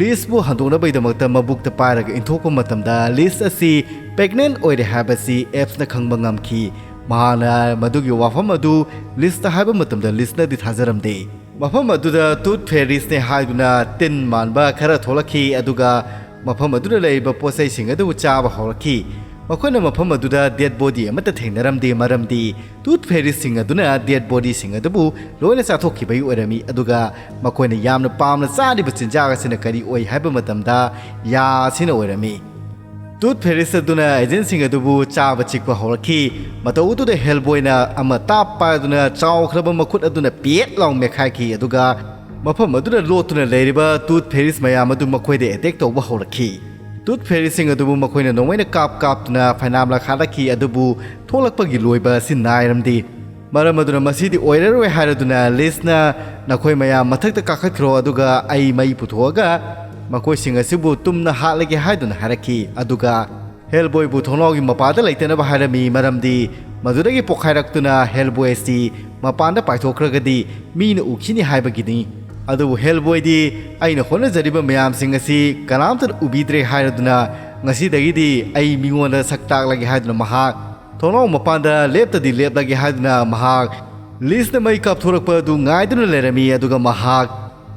ꯂꯤꯁꯄꯨ ꯍꯟꯗꯣꯛꯅꯕꯒꯤꯗꯃꯛꯇ ꯃꯕꯨꯛꯇ ꯄꯥꯏꯔꯒ ꯏꯟꯊꯣꯛꯄ ꯃꯇꯝꯗ ꯂꯤꯁ ꯑꯁꯤ ꯄ꯭ꯔꯦꯒꯅꯦꯟ ꯑꯣꯏꯔꯦ ꯍꯥꯏꯕꯁꯤ ꯑꯦꯞꯁꯅ ꯈꯪꯕ ꯉꯝꯈꯤ꯫ ꯃꯍꯥꯛꯅ ꯃꯗꯨꯒꯤ ꯋꯥꯐꯝ ꯑꯗꯨ ꯂꯤꯁꯇ ꯍꯥꯏꯕ ꯃꯇꯝꯗ ꯂꯤꯁꯅꯗꯤ ꯊꯥꯖꯔꯝꯗꯦ꯫ ꯃꯐꯝ ꯑꯗꯨꯗ ꯇꯨꯠ ꯐꯦꯔꯤꯁꯅꯦ ꯍꯥꯏꯗꯨꯅ ꯇꯤꯟ ꯃꯥꯟꯕ ꯈꯔ ꯊꯣꯛꯂꯛꯈꯤ, ꯑꯗꯨꯒ ꯃꯐꯝ ꯑꯗꯨꯗ ꯂꯩꯔꯤꯕ ꯄꯣꯠꯆꯩꯁꯤꯡ ꯑꯗꯨꯕꯨ ꯆꯥꯕ ꯍꯧꯔꯛꯈꯤ꯫ ꯃꯈꯣꯏꯅ ꯃꯐꯝ ꯑꯗꯨꯗ ꯗꯦꯗ ꯕꯣꯗꯤ ꯑꯃꯠꯇ ꯊꯦꯡꯅꯔꯝꯗꯦ, ꯃꯔꯝꯗꯤ ꯇꯨꯠ ꯐꯦꯔꯤꯁꯁꯤꯡ ꯑꯗꯨꯅ ꯗꯦꯗ ꯕꯣꯗꯤꯁꯤꯡ ꯑꯗꯨꯕꯨ ꯂꯣꯏꯅ ꯆꯥꯊꯣꯛꯈꯤꯕꯒꯤ ꯑꯣꯏꯔꯝꯃꯤ꯫ ꯑꯗꯨꯒ ꯃꯈꯣꯏꯅ ꯌꯥꯝꯅ ꯄꯥꯝꯅ ꯆꯥꯔꯤꯕ ꯆꯤꯟꯖꯥꯛ ꯑꯁꯤꯅ ꯀꯔꯤ ꯑꯣꯏ ꯍꯥꯏꯕ ꯃꯇꯝꯗ ꯌꯥ ꯑꯁꯤꯅ ꯑꯣꯏꯔꯝꯃꯤ꯫ ꯇꯨꯠ ꯐꯦꯔꯤꯁ ꯑꯗꯨꯅ ꯑꯦꯖꯦꯟꯁꯤꯡ ꯑꯗꯨꯕꯨ ꯆꯥꯕ ꯆꯤꯛꯄ ꯍꯧꯔꯛꯈꯤ꯫ ꯃꯇꯧ ꯑꯗꯨꯗ ꯍꯦꯜꯕꯣꯏꯅ ꯑꯃ ꯇꯥꯞ ꯄꯥꯏꯗꯨꯅ ꯆꯥꯎꯈ꯭ꯔꯕ ꯃꯈꯨꯠ ꯑꯗꯨꯅ ꯄꯦꯠ ꯂꯥꯎ ꯃꯦꯠꯈꯥꯏꯈꯤ, ꯑꯗꯨꯒ ꯃꯐꯝ ꯑꯗꯨꯗ ꯂꯣꯠꯇꯨꯅ ꯂꯩꯔꯤꯕ ꯇꯨꯠ ꯐꯦꯔꯤꯁ ꯃꯌꯥꯝ ꯑꯗꯨ ꯃꯈꯣꯏꯗ ꯑꯦꯇꯦꯛ ꯇꯧꯕ ꯍꯧꯔꯛꯈꯤ꯫ ꯇꯨꯠ ꯐꯦꯔꯤꯁꯁꯤꯡ ꯑꯗꯨꯕꯨ ꯃꯈꯣꯏꯅ ꯅꯣꯡꯃꯩꯅ ꯀꯥꯞ ꯀꯥꯞꯇꯨꯅ ꯐꯩꯅꯥꯝ ꯂꯥꯛꯈꯥꯂꯛꯈꯤ, ꯑꯗꯨꯕꯨ ꯊꯣꯛꯂꯛꯄꯒꯤ ꯂꯣꯏꯕ ꯑꯁꯤ ꯅꯥꯏꯔꯝꯗꯦ꯫ ꯃꯔꯝ ꯑꯗꯨꯅ ꯃꯁꯤꯗꯤ ꯑꯣꯏꯔꯔꯣꯏ ꯍꯥꯏꯔꯗꯨꯅ ꯂꯤꯁꯅ, "ꯅꯈꯣꯏ ꯃꯌꯥꯝ ꯃꯊꯛꯇ ꯀꯥꯈꯠꯈ꯭ꯔꯣ, ꯑꯗꯨꯒ ꯑꯩ ꯃꯩ ꯄꯨꯊꯣꯛꯑꯒ ꯃꯈꯣꯏꯁꯤꯡ ꯑꯁꯤꯕꯨ ꯇꯨꯝꯅ ꯍꯥꯠꯂꯒꯦ" ꯍꯥꯏꯗꯨꯅ ꯍꯥꯏꯔꯛꯈꯤ꯫ ꯑꯗꯨꯒ ꯍꯦꯜꯕꯣꯏꯕꯨ ꯊꯣꯡꯅꯥꯎꯒꯤ ꯃꯄꯥꯗ ꯂꯩꯇꯅꯕ ꯍꯥꯏꯔꯝꯃꯤ, ꯃꯔꯝꯗꯤ ꯃꯗꯨꯗꯒꯤ ꯄꯣꯛꯈꯥꯏꯔꯛꯇꯨꯅ ꯍꯦꯜꯕꯣꯏ ꯑꯁꯤ ꯃꯄꯥꯟꯗ ꯄꯥꯏꯊꯣꯛꯈ꯭ꯔꯒꯗꯤ ꯃꯤꯅ ꯎꯈꯤꯅꯤ ꯍꯥꯏꯕꯒꯤꯅꯤ꯫ ꯑꯗꯨꯕꯨ ꯍꯦꯜꯕꯣꯏꯗꯤ, "ꯑꯩꯅ ꯍꯣꯠꯅꯖꯔꯤꯕ ꯃꯌꯥꯝꯁꯤꯡ ꯑꯁꯤ ꯀꯅꯥꯝꯇꯅ ꯎꯕꯤꯗ꯭ꯔꯦ ꯍꯥꯏꯔꯗꯨꯅ ꯉꯁꯤꯗꯒꯤꯗꯤ ꯑꯩ ꯃꯤꯉꯣꯟꯗ ꯁꯛ ꯇꯥꯛꯂꯒꯦ" ꯍꯥꯏꯗꯨꯅ ꯃꯍꯥꯛ ꯊꯣꯡꯅꯥꯎ ꯃꯄꯥꯟꯗ ꯂꯦꯞꯇꯗꯤ ꯂꯦꯞꯂꯒꯦ ꯍꯥꯏꯗꯨꯅ ꯃꯍꯥꯛ ꯂꯤꯁꯅ ꯃꯩ ꯀꯥꯞꯊꯣꯔꯛꯄ ꯑꯗꯨ ꯉꯥꯏꯗꯨꯅ ꯂꯩꯔꯝꯃꯤ꯫ ꯑꯗꯨꯒ ꯃꯍꯥꯛ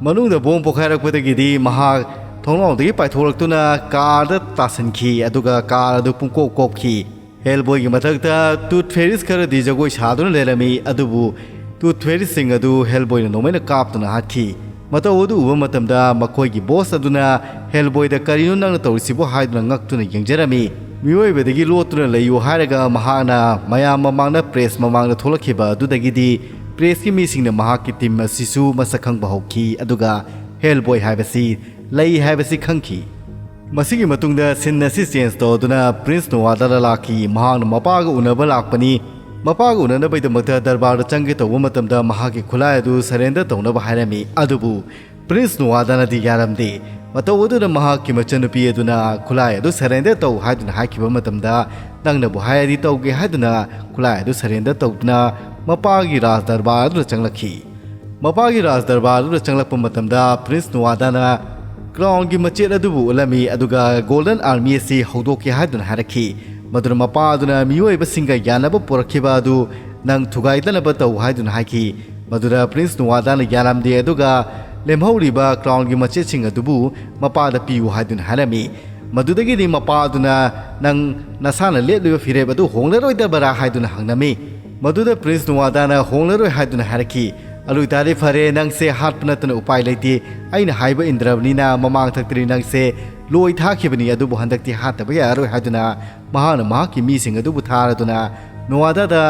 ꯃꯅꯨꯡꯗ ꯕꯣꯝ ꯄꯣꯈꯥꯏꯔꯛꯄꯗꯒꯤꯗꯤ ꯃꯍꯥꯛ ꯊꯣꯡꯅꯥꯎꯗꯒꯤ ꯄꯥꯏꯊꯣꯔꯛꯇꯨꯅ ꯀꯥꯔꯗ ꯇꯥꯁꯤꯟꯈꯤ, ꯑꯗꯨꯒ ꯀꯥꯔ ꯑꯗꯨ ꯄꯨꯡꯀꯣꯞ ꯀꯣꯞꯈꯤ꯫ ꯍꯦꯜꯕꯣꯏꯒꯤ ꯃꯊꯛꯇ ꯇꯨꯠ ꯐꯦꯔꯤꯁ ꯈꯔꯗꯤ ꯖꯒꯣꯏ ꯁꯥꯗꯨꯅ ꯂꯩꯔꯝꯃꯤ, ꯑꯗꯨꯕꯨ ꯇꯨꯠ ꯐꯦꯔꯤꯁꯁꯤꯡ ꯑꯗꯨ ꯍꯦꯜꯕꯣꯏꯅ ꯅꯣꯡꯃꯩꯅ ꯀꯥꯞꯇꯨꯅ ꯍꯥꯠꯈꯤ꯫ ꯃꯇꯧ ꯑꯗꯨ ꯎꯕ ꯃꯇꯝꯗ ꯃꯈꯣꯏꯒꯤ ꯕꯣꯁ ꯑꯗꯨꯅ ꯍꯦꯜꯕꯣꯏꯗ "ꯀꯔꯤꯅꯣ ꯅꯪꯅ ꯇꯧꯔꯤꯁꯤꯕꯨ?" ꯍꯥꯏꯗꯨꯅ ꯉꯛꯇꯨꯅ ꯌꯦꯡꯖꯔꯝꯃꯤ꯫ ꯃꯤꯑꯣꯏꯕꯗꯒꯤ ꯂꯣꯠꯇꯨꯅ ꯂꯩꯌꯨ ꯍꯥꯏꯔꯒ ꯃꯍꯥꯛꯅ ꯃꯌꯥꯝ ꯃꯃꯥꯡꯗ ꯄ꯭ꯔꯦꯁ ꯃꯃꯥꯡꯗ ꯊꯣꯛꯂꯛꯈꯤꯕ ꯑꯗꯨꯗꯒꯤꯗꯤ ꯄ꯭ꯔꯦꯁꯀꯤ ꯃꯤꯁꯤꯡꯅ ꯃꯍꯥꯛꯀꯤ ꯇꯤꯝ ꯑꯁꯤꯁꯨ ꯃꯁꯛ ꯈꯪꯕ ꯍꯧꯈꯤ, ꯑꯗꯨꯒ ꯍꯦꯜꯕꯣꯏ ꯍꯥꯏꯕꯁꯤ ꯂꯩ ꯍꯥꯏꯕꯁꯤ ꯈꯪꯈꯤ꯫ ꯃꯁꯤꯒꯤ ꯃꯇꯨꯡꯗ ꯁꯤꯟ ꯑꯁꯤ ꯆꯦꯟꯖ ꯇꯧꯗꯨꯅ ꯄ꯭ꯔꯤꯟꯁ ꯅꯣꯋꯥꯗꯥꯅ ꯂꯥꯛꯈꯤ꯫ ꯃꯍꯥꯛꯅ ꯃꯄꯥꯒ ꯎꯅꯕ ꯂꯥꯛꯄꯅꯤ꯫ ꯃꯄꯥꯒ ꯎꯅꯅꯕꯒꯤꯗꯃꯛꯇ ꯗꯔꯕꯥꯔꯗ ꯆꯪꯒꯦ ꯇꯧꯕ ꯃꯇꯝꯗ ꯃꯍꯥꯛꯀꯤ ꯈꯨꯠꯂꯥꯏ ꯑꯗꯨ ꯁꯔꯦꯟꯗꯔ ꯇꯧꯅꯕ ꯍꯥꯏꯔꯝꯃꯤ, ꯑꯗꯨꯕꯨ ꯄ꯭ꯔꯤꯟꯁ ꯅꯣꯋꯥꯗꯥꯅꯗꯤ ꯌꯥꯔꯝꯗꯦ꯫ ꯃꯇꯧ ꯑꯗꯨꯅ ꯃꯍꯥꯛꯀꯤ ꯃꯆꯟꯅꯨꯄꯤ ꯑꯗꯨꯅ "ꯈꯨꯠꯂꯥꯏ ꯑꯗꯨ ꯁꯔꯦꯟꯗꯔ ꯇꯧ" ꯍꯥꯏꯗꯨꯅ ꯍꯥꯏꯈꯤꯕ ꯃꯇꯝꯗ, "ꯅꯪꯅꯕꯨ ꯍꯥꯏꯔꯗꯤ ꯇꯧꯒꯦ" ꯍꯥꯏꯗꯨꯅ ꯈꯨꯠꯂꯥꯏ ꯑꯗꯨ ꯁꯔꯦꯟꯗꯔ ꯇꯧꯗꯨꯅ ꯃꯄꯥꯒꯤ ꯔꯥꯖ ꯗꯔꯕꯥꯔ ꯑꯗꯨꯗ ꯆꯪꯂꯛꯈꯤ꯫ ꯃꯄꯥꯒꯤ ꯔꯥꯖ ꯗꯔꯕꯥꯔ ꯑꯗꯨꯗ ꯆꯪꯂꯛꯄ ꯃꯇꯝꯗ ꯄ꯭ꯔꯤꯟꯁ ꯅꯣꯋꯥꯗꯥꯅ ꯀ꯭ꯔꯥꯎꯟꯒꯤ ꯃꯆꯦꯠ ꯑꯗꯨꯕꯨ ꯎꯠꯂꯝꯃꯤ, ꯑꯗꯨꯒ ꯒꯣꯜꯗꯟ ꯑꯥꯔꯃꯤ ꯑꯁꯤ ꯍꯧꯗꯣꯛꯀꯦ ꯍꯥꯏꯗꯨꯅ ꯍꯥꯏꯔꯛꯈꯤ꯫ ꯃꯗꯨꯅ ꯃꯄꯥ ꯑꯗꯨꯅ ꯃꯤꯑꯣꯏꯕꯁꯤꯡꯒ ꯌꯥꯅꯕ ꯄꯨꯔꯛꯈꯤꯕ ꯑꯗꯨ ꯅꯪ ꯊꯨꯒꯥꯏꯗꯅꯕ ꯇꯧ ꯍꯥꯏꯗꯨꯅ ꯍꯥꯏꯈꯤ꯫ ꯃꯗꯨꯗ ꯄ꯭ꯔꯤꯟꯁ ꯅꯣꯋꯥꯗꯥꯅ ꯌꯥꯔꯝꯗꯦ, ꯑꯗꯨꯒ ꯂꯦꯝꯍꯧꯔꯤꯕ ꯀ꯭ꯔꯥꯎꯟꯒꯤ ꯃꯆꯦꯠꯁꯤꯡ ꯑꯗꯨꯕꯨ ꯃꯄꯥꯗ ꯄꯤꯌꯨ ꯍꯥꯏꯗꯨꯅ ꯍꯥꯏꯔꯝꯃꯤ꯫ ꯃꯗꯨꯗꯒꯤꯗꯤ ꯃꯄꯥ ꯑꯗꯨꯅ, "ꯅꯪ ꯅꯁꯥꯅ ꯂꯦꯞꯂꯤꯕ ꯐꯤꯔꯦꯞ ꯑꯗꯨ ꯍꯣꯡꯂꯔꯣꯏꯗꯕꯔꯥ?" ꯍꯥꯏꯗꯨꯅ ꯍꯪꯂꯝꯃꯤ꯫ ꯃꯗꯨꯗ ꯄ꯭ꯔꯤꯟꯁ ꯅꯣꯋꯥꯗꯥꯅ ꯍꯣꯡꯂꯔꯣꯏ ꯍꯥꯏꯗꯨꯅ ꯍꯥꯏꯔꯛꯈꯤ꯫ "ꯑꯗꯨ ꯑꯣꯏꯇꯥꯔꯗꯤ ꯐꯔꯦ, ꯅꯪꯁꯦ ꯍꯥꯠꯄ ꯅꯠꯇꯅ ꯎꯄꯥꯏ ꯂꯩꯇꯦ꯫ ꯑꯩꯅ ꯍꯥꯏꯕ ꯏꯟꯗ꯭ꯔꯕꯅꯤꯅ ꯃꯃꯥꯡ ꯊꯛꯇꯗꯤ ꯅꯪꯁꯦ ꯂꯣꯏ ꯊꯥꯈꯤꯕꯅꯤ, ꯑꯗꯨꯕꯨ ꯍꯟꯗꯛꯇꯤ ꯍꯥꯠꯇꯕ ꯌꯥꯔꯔꯣꯏ" ꯍꯥꯏꯗꯨꯅ ꯃꯍꯥꯛꯅ ꯃꯍꯥꯛꯀꯤ ꯃꯤꯁꯤꯡ ꯑꯗꯨꯕꯨ ꯊꯥꯔꯗꯨꯅ ꯅꯣꯋꯥꯗꯥꯗ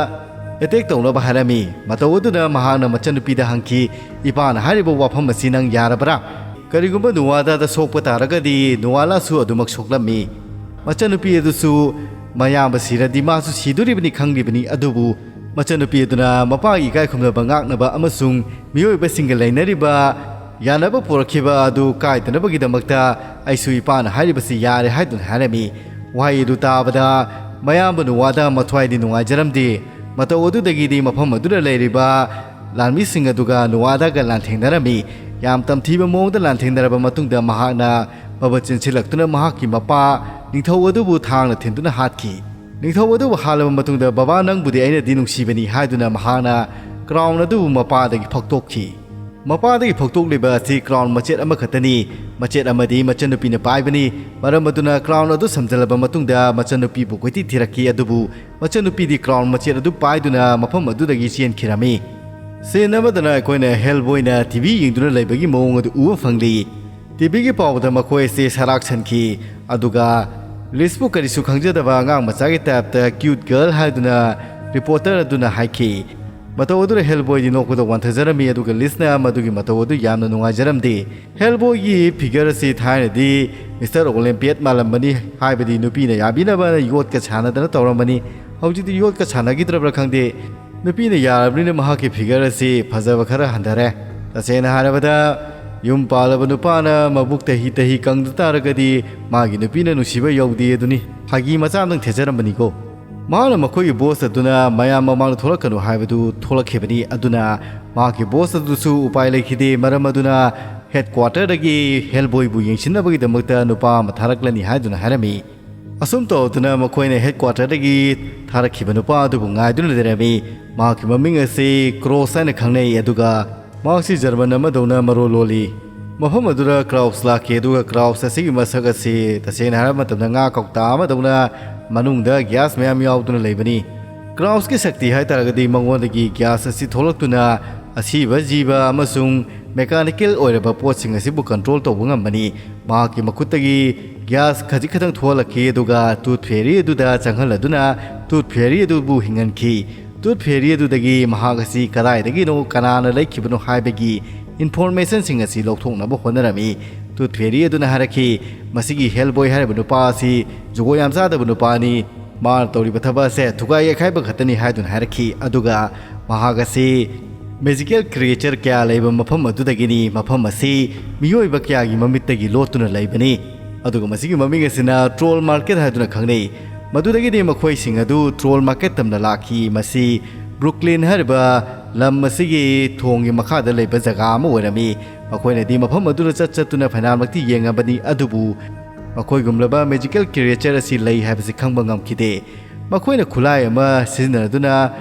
ꯑꯦꯇꯦꯛ ꯇꯧꯅꯕ ꯍꯥꯏꯔꯝꯃꯤ꯫ ꯃꯇꯧ ꯑꯗꯨꯅ ꯃꯍꯥꯛꯅ ꯃꯆꯟꯅꯨꯄꯤꯗ ꯍꯪꯈꯤ, "ꯏꯄꯥꯅ ꯍꯥꯏꯔꯤꯕ ꯋꯥꯐꯝ ꯑꯁꯤ ꯅꯪ ꯌꯥꯔꯕ꯭ꯔꯥ? ꯀꯔꯤꯒꯨꯝꯕ ꯅꯣꯋꯥꯗꯥꯗ ꯁꯣꯛꯄ ꯇꯥꯔꯒꯗꯤ ꯅꯣꯋꯥꯂꯥꯁꯨ ꯑꯗꯨꯃꯛ ꯁꯣꯛꯂꯝꯃꯤ"꯫ ꯃꯆꯟꯅꯨꯄꯤ ꯑꯗꯨꯁꯨ ꯃꯌꯥꯝꯕ ꯁꯤꯔꯗꯤ ꯃꯥꯁꯨ ꯁꯤꯗꯣꯔꯤꯕꯅꯤ ꯈꯪꯂꯤꯕꯅꯤ, ꯑꯗꯨꯕꯨ ꯃꯆꯟꯅꯨꯄꯤ ꯑꯗꯨꯅ ꯃꯄꯥꯒꯤ ꯏꯀꯥꯏ ꯈꯨꯝꯅꯕ ꯉꯥꯛꯅꯕ ꯑꯃꯁꯨꯡ ꯃꯤꯑꯣꯏꯕꯁꯤꯡꯒ ꯂꯩꯅꯔꯤꯕ ꯌꯥꯅꯕ ꯄꯨꯔꯛꯈꯤꯕ ꯑꯗꯨ ꯀꯥꯏꯗꯅꯕꯒꯤꯗꯃꯛꯇ "ꯑꯩꯁꯨ ꯏꯄꯥꯅ ꯍꯥꯏꯔꯤꯕꯁꯤ ꯌꯥꯔꯦ" ꯍꯥꯏꯗꯨꯅ ꯍꯥꯏꯔꯝꯃꯤ꯫ ꯋꯥꯍꯩ ꯑꯗꯨ ꯇꯥꯕꯗ ꯃꯌꯥꯝꯕ ꯅꯣꯋꯥꯗꯥ ꯃꯊ꯭ꯋꯥꯏꯗꯤ ꯅꯨꯡꯉꯥꯏꯖꯔꯝꯗꯦ꯫ ꯃꯇꯧ ꯑꯗꯨꯗꯒꯤꯗꯤ ꯃꯐꯝ ꯑꯗꯨꯗ ꯂꯩꯔꯤꯕ ꯂꯥꯟꯃꯤꯁꯤꯡ ꯑꯗꯨꯒ ꯅꯣꯋꯥꯗꯥꯒ ꯂꯥꯟꯊꯦꯡꯅꯔꯝꯃꯤ꯫ ꯌꯥꯝ ꯇꯝꯊꯤꯕ ꯃꯑꯣꯡꯗ ꯂꯥꯟꯊꯦꯡꯅꯔꯕ ꯃꯇꯨꯡꯗ ꯃꯍꯥꯛꯅ ꯃꯕ ꯆꯦꯟꯁꯤꯜꯂꯛꯇꯨꯅ ꯃꯍꯥꯛꯀꯤ ꯃꯄꯥ ꯅꯤꯡꯊꯧ ꯑꯗꯨꯕꯨ ꯊꯥꯡꯅ ꯊꯤꯟꯗꯨꯅ ꯍꯥꯠꯈꯤ꯫ ꯅꯤꯡꯊꯧ ꯑꯗꯨꯕꯨ ꯍꯥꯠꯂꯕ ꯃꯇꯨꯡꯗ, "ꯕꯕꯥ, ꯅꯪꯕꯨꯗꯤ ꯑꯩꯅꯗꯤ ꯅꯨꯡꯁꯤꯕꯅꯤ" ꯍꯥꯏꯗꯨꯅ ꯃꯍꯥꯛꯅ ꯀ꯭ꯔꯥꯎꯟ ꯑꯗꯨꯕꯨ ꯃꯄꯥꯗꯒꯤ ꯐꯛꯇꯣꯛꯈꯤ꯫ ꯃꯄꯥꯗꯒꯤ ꯐꯛꯇꯣꯛꯂꯤꯕ ꯑꯁꯤ ꯀ꯭ꯔꯥꯎꯟ ꯃꯆꯦꯠ ꯑꯃꯈꯛꯇꯅꯤ꯫ ꯃꯆꯦꯠ ꯑꯃꯗꯤ ꯃꯆꯟꯅꯨꯄꯤꯅ ꯄꯥꯏꯕꯅꯤ꯫ ꯃꯔꯝ ꯑꯗꯨꯅ ꯀ꯭ꯔꯥꯎꯟ ꯑꯗꯨ ꯁꯝꯖꯤꯜꯂꯕ ꯃꯇꯨꯡꯗ ꯃꯆꯟꯅꯨꯄꯤꯕꯨ ꯀꯣꯏꯊꯤ ꯊꯤꯔꯛꯈꯤ, ꯑꯗꯨꯕꯨ ꯃꯆꯟꯅꯨꯄꯤꯗꯤ ꯀ꯭ꯔꯥꯎꯟ ꯃꯆꯦꯠ ꯑꯗꯨ ꯄꯥꯏꯗꯨꯅ ꯃꯐꯝ ꯑꯗꯨꯗꯒꯤ ꯆꯦꯟꯈꯤꯔꯝꯃꯤ꯫ ꯁꯦꯟ ꯑꯃꯗꯅ ꯑꯩꯈꯣꯏꯅ ꯍꯦꯜꯕꯣꯏꯅ ꯇꯤ ꯚꯤ ꯌꯦꯡꯗꯨꯅ ꯂꯩꯕꯒꯤ ꯃꯑꯣꯡ ꯑꯗꯨ ꯎꯕ ꯐꯪꯂꯤ꯫ ꯇꯤ ꯚꯤꯒꯤ ꯄꯥꯎꯗ ꯃꯈꯣꯏ ꯑꯁꯤ ꯁꯔꯥꯛꯁꯟꯈꯤ, ꯑꯗꯨꯒ ꯂꯤꯁꯄꯨ ꯀꯔꯤꯁꯨ ꯈꯪꯖꯗꯕ ꯑꯉꯥꯡ ꯃꯆꯥꯒꯤ ꯇꯥꯏꯞꯇ "ꯀ꯭ꯌꯨꯠ ꯒꯔꯜ" ꯍꯥꯏꯗꯨꯅ ꯔꯤꯄꯣꯔꯇꯔ ꯑꯗꯨꯅ ꯍꯥꯏꯈꯤ꯫ ꯃꯇꯧ ꯑꯗꯨꯗ ꯍꯦꯜꯕꯣꯏꯗꯤ ꯅꯣꯛꯄꯗ ꯋꯥꯟꯊꯖꯔꯝꯃꯤ, ꯑꯗꯨꯒ ꯂꯤꯁꯅ ꯃꯗꯨꯒꯤ ꯃꯇꯧ ꯑꯗꯨ ꯌꯥꯝꯅ ꯅꯨꯡꯉꯥꯏꯖꯔꯝꯗꯦ꯫ ꯍꯦꯜꯕꯣꯏꯒꯤ ꯐꯤꯒꯔ ꯑꯁꯤ ꯊꯥꯏꯅꯗꯤ ꯃꯤꯁꯇꯔ ꯑꯣꯂꯦꯝꯄꯤꯌꯠ ꯃꯥꯜꯂꯝꯕꯅꯤ, ꯍꯥꯏꯕꯗꯤ ꯅꯨꯄꯤꯅ ꯌꯥꯕꯤꯅꯕꯅ ꯌꯣꯠꯀ ꯁꯥꯟꯅꯗꯅ ꯇꯧꯔꯝꯕꯅꯤ꯫ ꯍꯧꯖꯤꯛꯇꯤ ꯌꯣꯠꯀ ꯁꯥꯟꯅꯈꯤꯗ꯭ꯔꯕ꯭ꯔꯥ ꯈꯪꯗꯦ, ꯅꯨꯄꯤꯅ ꯌꯥꯔꯕꯅꯤꯅ ꯃꯍꯥꯛꯀꯤ ꯐꯤꯒꯔ ꯑꯁꯤ ꯐꯖꯕ ꯈꯔ ꯍꯟꯊꯔꯦ꯫ ꯇꯁꯦꯡꯅ ꯍꯥꯏꯔꯕꯗ, ꯌꯨꯝ ꯄꯥꯜꯂꯕ ꯅꯨꯄꯥꯅ ꯃꯕꯨꯛ ꯇꯍꯤ ꯇꯍꯤ ꯀꯪꯗ ꯇꯥꯔꯒꯗꯤ ꯃꯥꯒꯤ ꯅꯨꯄꯤꯅ ꯅꯨꯡꯁꯤꯕ ꯌꯧꯗꯦ ꯑꯗꯨꯅꯤ꯫ ꯐꯥꯒꯤ ꯃꯆꯥ ꯑꯃꯇꯪ ꯊꯦꯠꯆꯔꯝꯕꯅꯤꯀꯣ꯫ ꯃꯍꯥꯛꯅ ꯃꯈꯣꯏꯒꯤ ꯕꯣꯁ ꯑꯗꯨꯅ ꯃꯌꯥꯝ ꯃꯃꯥꯡꯗ ꯊꯣꯛꯂꯛꯀꯅꯨ ꯍꯥꯏꯕꯗꯨ ꯊꯣꯛꯂꯛꯈꯤꯕꯅꯤ꯫ ꯑꯗꯨꯅ ꯃꯍꯥꯛꯀꯤ ꯕꯣꯁ ꯑꯗꯨꯁꯨ ꯎꯄꯥꯏ ꯂꯩꯈꯤꯗꯦ꯫ ꯃꯔꯝ ꯑꯗꯨꯅ ꯍꯦꯗ ꯀ꯭ꯋꯥꯇꯔꯗꯒꯤ ꯍꯦꯜꯕꯣꯏꯕꯨ ꯌꯦꯡꯁꯤꯟꯅꯕꯒꯤꯗꯃꯛꯇ ꯅꯨꯄꯥ ꯑꯃ ꯊꯥꯔꯛꯂꯅꯤ ꯍꯥꯏꯗꯨꯅ ꯍꯥꯏꯔꯝꯃꯤ꯫ ꯑꯁꯨꯝ ꯇꯧꯗꯨꯅ ꯃꯈꯣꯏꯅ ꯍꯦꯗ ꯀ꯭ꯋꯥꯇꯔꯗꯒꯤ ꯊꯥꯔꯛꯈꯤꯕ ꯅꯨꯄꯥ ꯑꯗꯨꯕꯨ ꯉꯥꯏꯗꯨꯅ ꯂꯩꯔꯝꯃꯤ꯫ ꯃꯍꯥꯛꯀꯤ ꯃꯃꯤꯡ ꯑꯁꯤ ꯀ꯭ꯔꯣꯁ ꯍꯥꯏꯅ ꯈꯪꯅꯩ, ꯑꯗꯨꯒ ꯃꯍꯥꯛꯁꯤ ꯖꯔꯃꯟ ꯑꯃꯗꯧꯅ ꯃꯔꯣꯜ ꯂꯣꯜꯂꯤ꯫ ꯃꯐꯝ ꯑꯗꯨꯗ ꯀ꯭ꯔꯥꯎꯁ ꯂꯥꯛꯈꯤ, ꯑꯗꯨꯒ ꯀ꯭ꯔꯥꯎꯁ ꯑꯁꯤꯒꯤ ꯃꯁꯛ ꯑꯁꯤ ꯇꯁꯦꯡꯅ ꯍꯥꯏꯔꯕ ꯃꯇꯝꯗ ꯉꯥ ꯀꯧꯇꯥ ꯑꯃꯗꯧꯅ ꯃꯅꯨꯡꯗ ꯒ꯭ꯌꯥꯁ ꯃꯌꯥꯝ ꯌꯥꯎꯗꯨꯅ ꯂꯩꯕꯅꯤ꯫ ꯀ꯭ꯔꯥꯎꯁꯀꯤ ꯁꯛꯇꯤ ꯍꯥꯏꯇꯥꯔꯒꯗꯤ ꯃꯉꯣꯟꯗꯒꯤ ꯒ꯭ꯌꯥꯁ ꯑꯁꯤ ꯊꯣꯛꯂꯛꯇꯨꯅ ꯑꯁꯤꯕ ꯖꯤꯕ ꯑꯃꯁꯨꯡ ꯃꯦꯀꯥꯅꯤꯀꯦꯜ ꯑꯣꯏꯔꯕ ꯄꯣꯠꯁꯤꯡ ꯑꯁꯤꯕꯨ ꯀꯟꯇ꯭ꯔꯣꯜ ꯇꯧꯕ ꯉꯝꯕꯅꯤ꯫ ꯃꯍꯥꯛꯀꯤ ꯃꯈꯨꯠꯇꯒꯤ ꯒ꯭ꯌꯥꯁ ꯈꯖꯤꯛ ꯈꯛꯇꯪ ꯊꯣꯛꯍꯜꯂꯛꯈꯤ, ꯑꯗꯨꯒ ꯇꯨꯠ ꯐꯦꯔꯤ ꯑꯗꯨꯗ ꯆꯪꯍꯜꯂꯗꯨꯅ ꯇꯨꯠ ꯐꯦꯔꯤ ꯑꯗꯨꯕꯨ ꯍꯤꯡꯍꯟꯈꯤ꯫ ꯇꯨꯠ ꯐꯦꯔꯤ ꯑꯗꯨꯗꯒꯤ ꯃꯍꯥꯛ ꯑꯁꯤ ꯀꯗꯥꯏꯗꯒꯤꯅꯣ, ꯀꯅꯥꯅ ꯂꯩꯈꯤꯕꯅꯣ ꯍꯥꯏꯕꯒꯤ ꯏꯟꯐꯣꯔꯃꯦꯁꯟꯁꯤꯡ ꯑꯁꯤ ꯂꯧꯊꯣꯛꯅꯕ ꯍꯣꯠꯅꯔꯝꯃꯤ꯫ ꯇꯨꯠ ꯐꯦꯔꯤ ꯑꯗꯨꯅ ꯍꯥꯏꯔꯛꯈꯤ, "ꯃꯁꯤꯒꯤ ꯍꯦꯜꯕꯣꯏ ꯍꯥꯏꯔꯤꯕ ꯅꯨꯄꯥ ꯑꯁꯤ ꯖꯨꯒꯣꯠ ꯌꯥꯝ ꯆꯥꯗꯕ ꯅꯨꯄꯥꯅꯤ꯫ ꯃꯥꯅ ꯇꯧꯔꯤꯕ ꯊꯕꯛ ꯑꯁꯦ ꯊꯨꯒꯥꯏ ꯌꯩꯈꯥꯏꯕ ꯈꯛꯇꯅꯤ" ꯍꯥꯏꯗꯨꯅ ꯍꯥꯏꯔꯛꯈꯤ꯫ ꯑꯗꯨꯒ ꯃꯍꯥꯛ ꯑꯁꯤ ꯃꯦꯖꯤꯀꯦꯜ ꯀ꯭ꯔꯤꯌꯦꯆꯔ ꯀꯌꯥ ꯂꯩꯕ ꯃꯐꯝ ꯑꯗꯨꯗꯒꯤꯅꯤ꯫ ꯃꯐꯝ ꯑꯁꯤ ꯃꯤꯑꯣꯏꯕ ꯀꯌꯥꯒꯤ ꯃꯃꯤꯠꯇꯒꯤ ꯂꯣꯠꯇꯨꯅ ꯂꯩꯕꯅꯤ꯫ ꯑꯗꯨꯒ ꯃꯁꯤꯒꯤ ꯃꯃꯤꯡ ꯑꯁꯤꯅ ꯇ꯭ꯔꯣꯜ ꯃꯥꯔꯀꯦꯠ ꯍꯥꯏꯗꯨꯅ ꯈꯪꯅꯩ꯫ ꯃꯗꯨꯗꯒꯤꯗꯤ ꯃꯈꯣꯏꯁꯤꯡ ꯑꯗꯨ ꯇ꯭ꯔꯣꯜ ꯃꯥꯔꯀꯦꯠ ꯇꯝꯅ ꯂꯥꯛꯈꯤ꯫ ꯃꯁꯤ ꯕ꯭ꯔꯨꯛꯂꯤꯟ ꯍꯥꯏꯔꯤꯕ ꯂꯝ ꯑꯁꯤꯒꯤ ꯊꯣꯡꯒꯤ ꯃꯈꯥꯗ ꯂꯩꯕ ꯖꯒꯥ ꯑꯃ ꯑꯣꯏꯔꯝꯃꯤ꯫ ꯃꯈꯣꯏꯅꯗꯤ ꯃꯐꯝ ꯑꯗꯨꯗ ꯆꯠ ꯆꯠꯇꯨꯅ ꯐꯥꯏꯅꯥꯜꯃꯛꯇꯤ ꯌꯦꯡꯉꯕꯅꯤ, ꯑꯗꯨꯕꯨ ꯃꯈꯣꯏꯒꯨꯝꯂꯕ ꯃꯦꯖꯤꯀꯦꯜ ꯀ꯭ꯔꯤꯌꯦꯆꯔ ꯑꯁꯤ ꯂꯩ ꯍꯥꯏꯕꯁꯤ ꯈꯪꯕ ꯉꯝꯈꯤꯗꯦ꯫ ꯃꯈꯣꯏꯅ ꯈꯨꯠꯂꯥꯏ ꯑꯃ ꯁꯤꯖꯤꯟꯅꯗꯨꯅ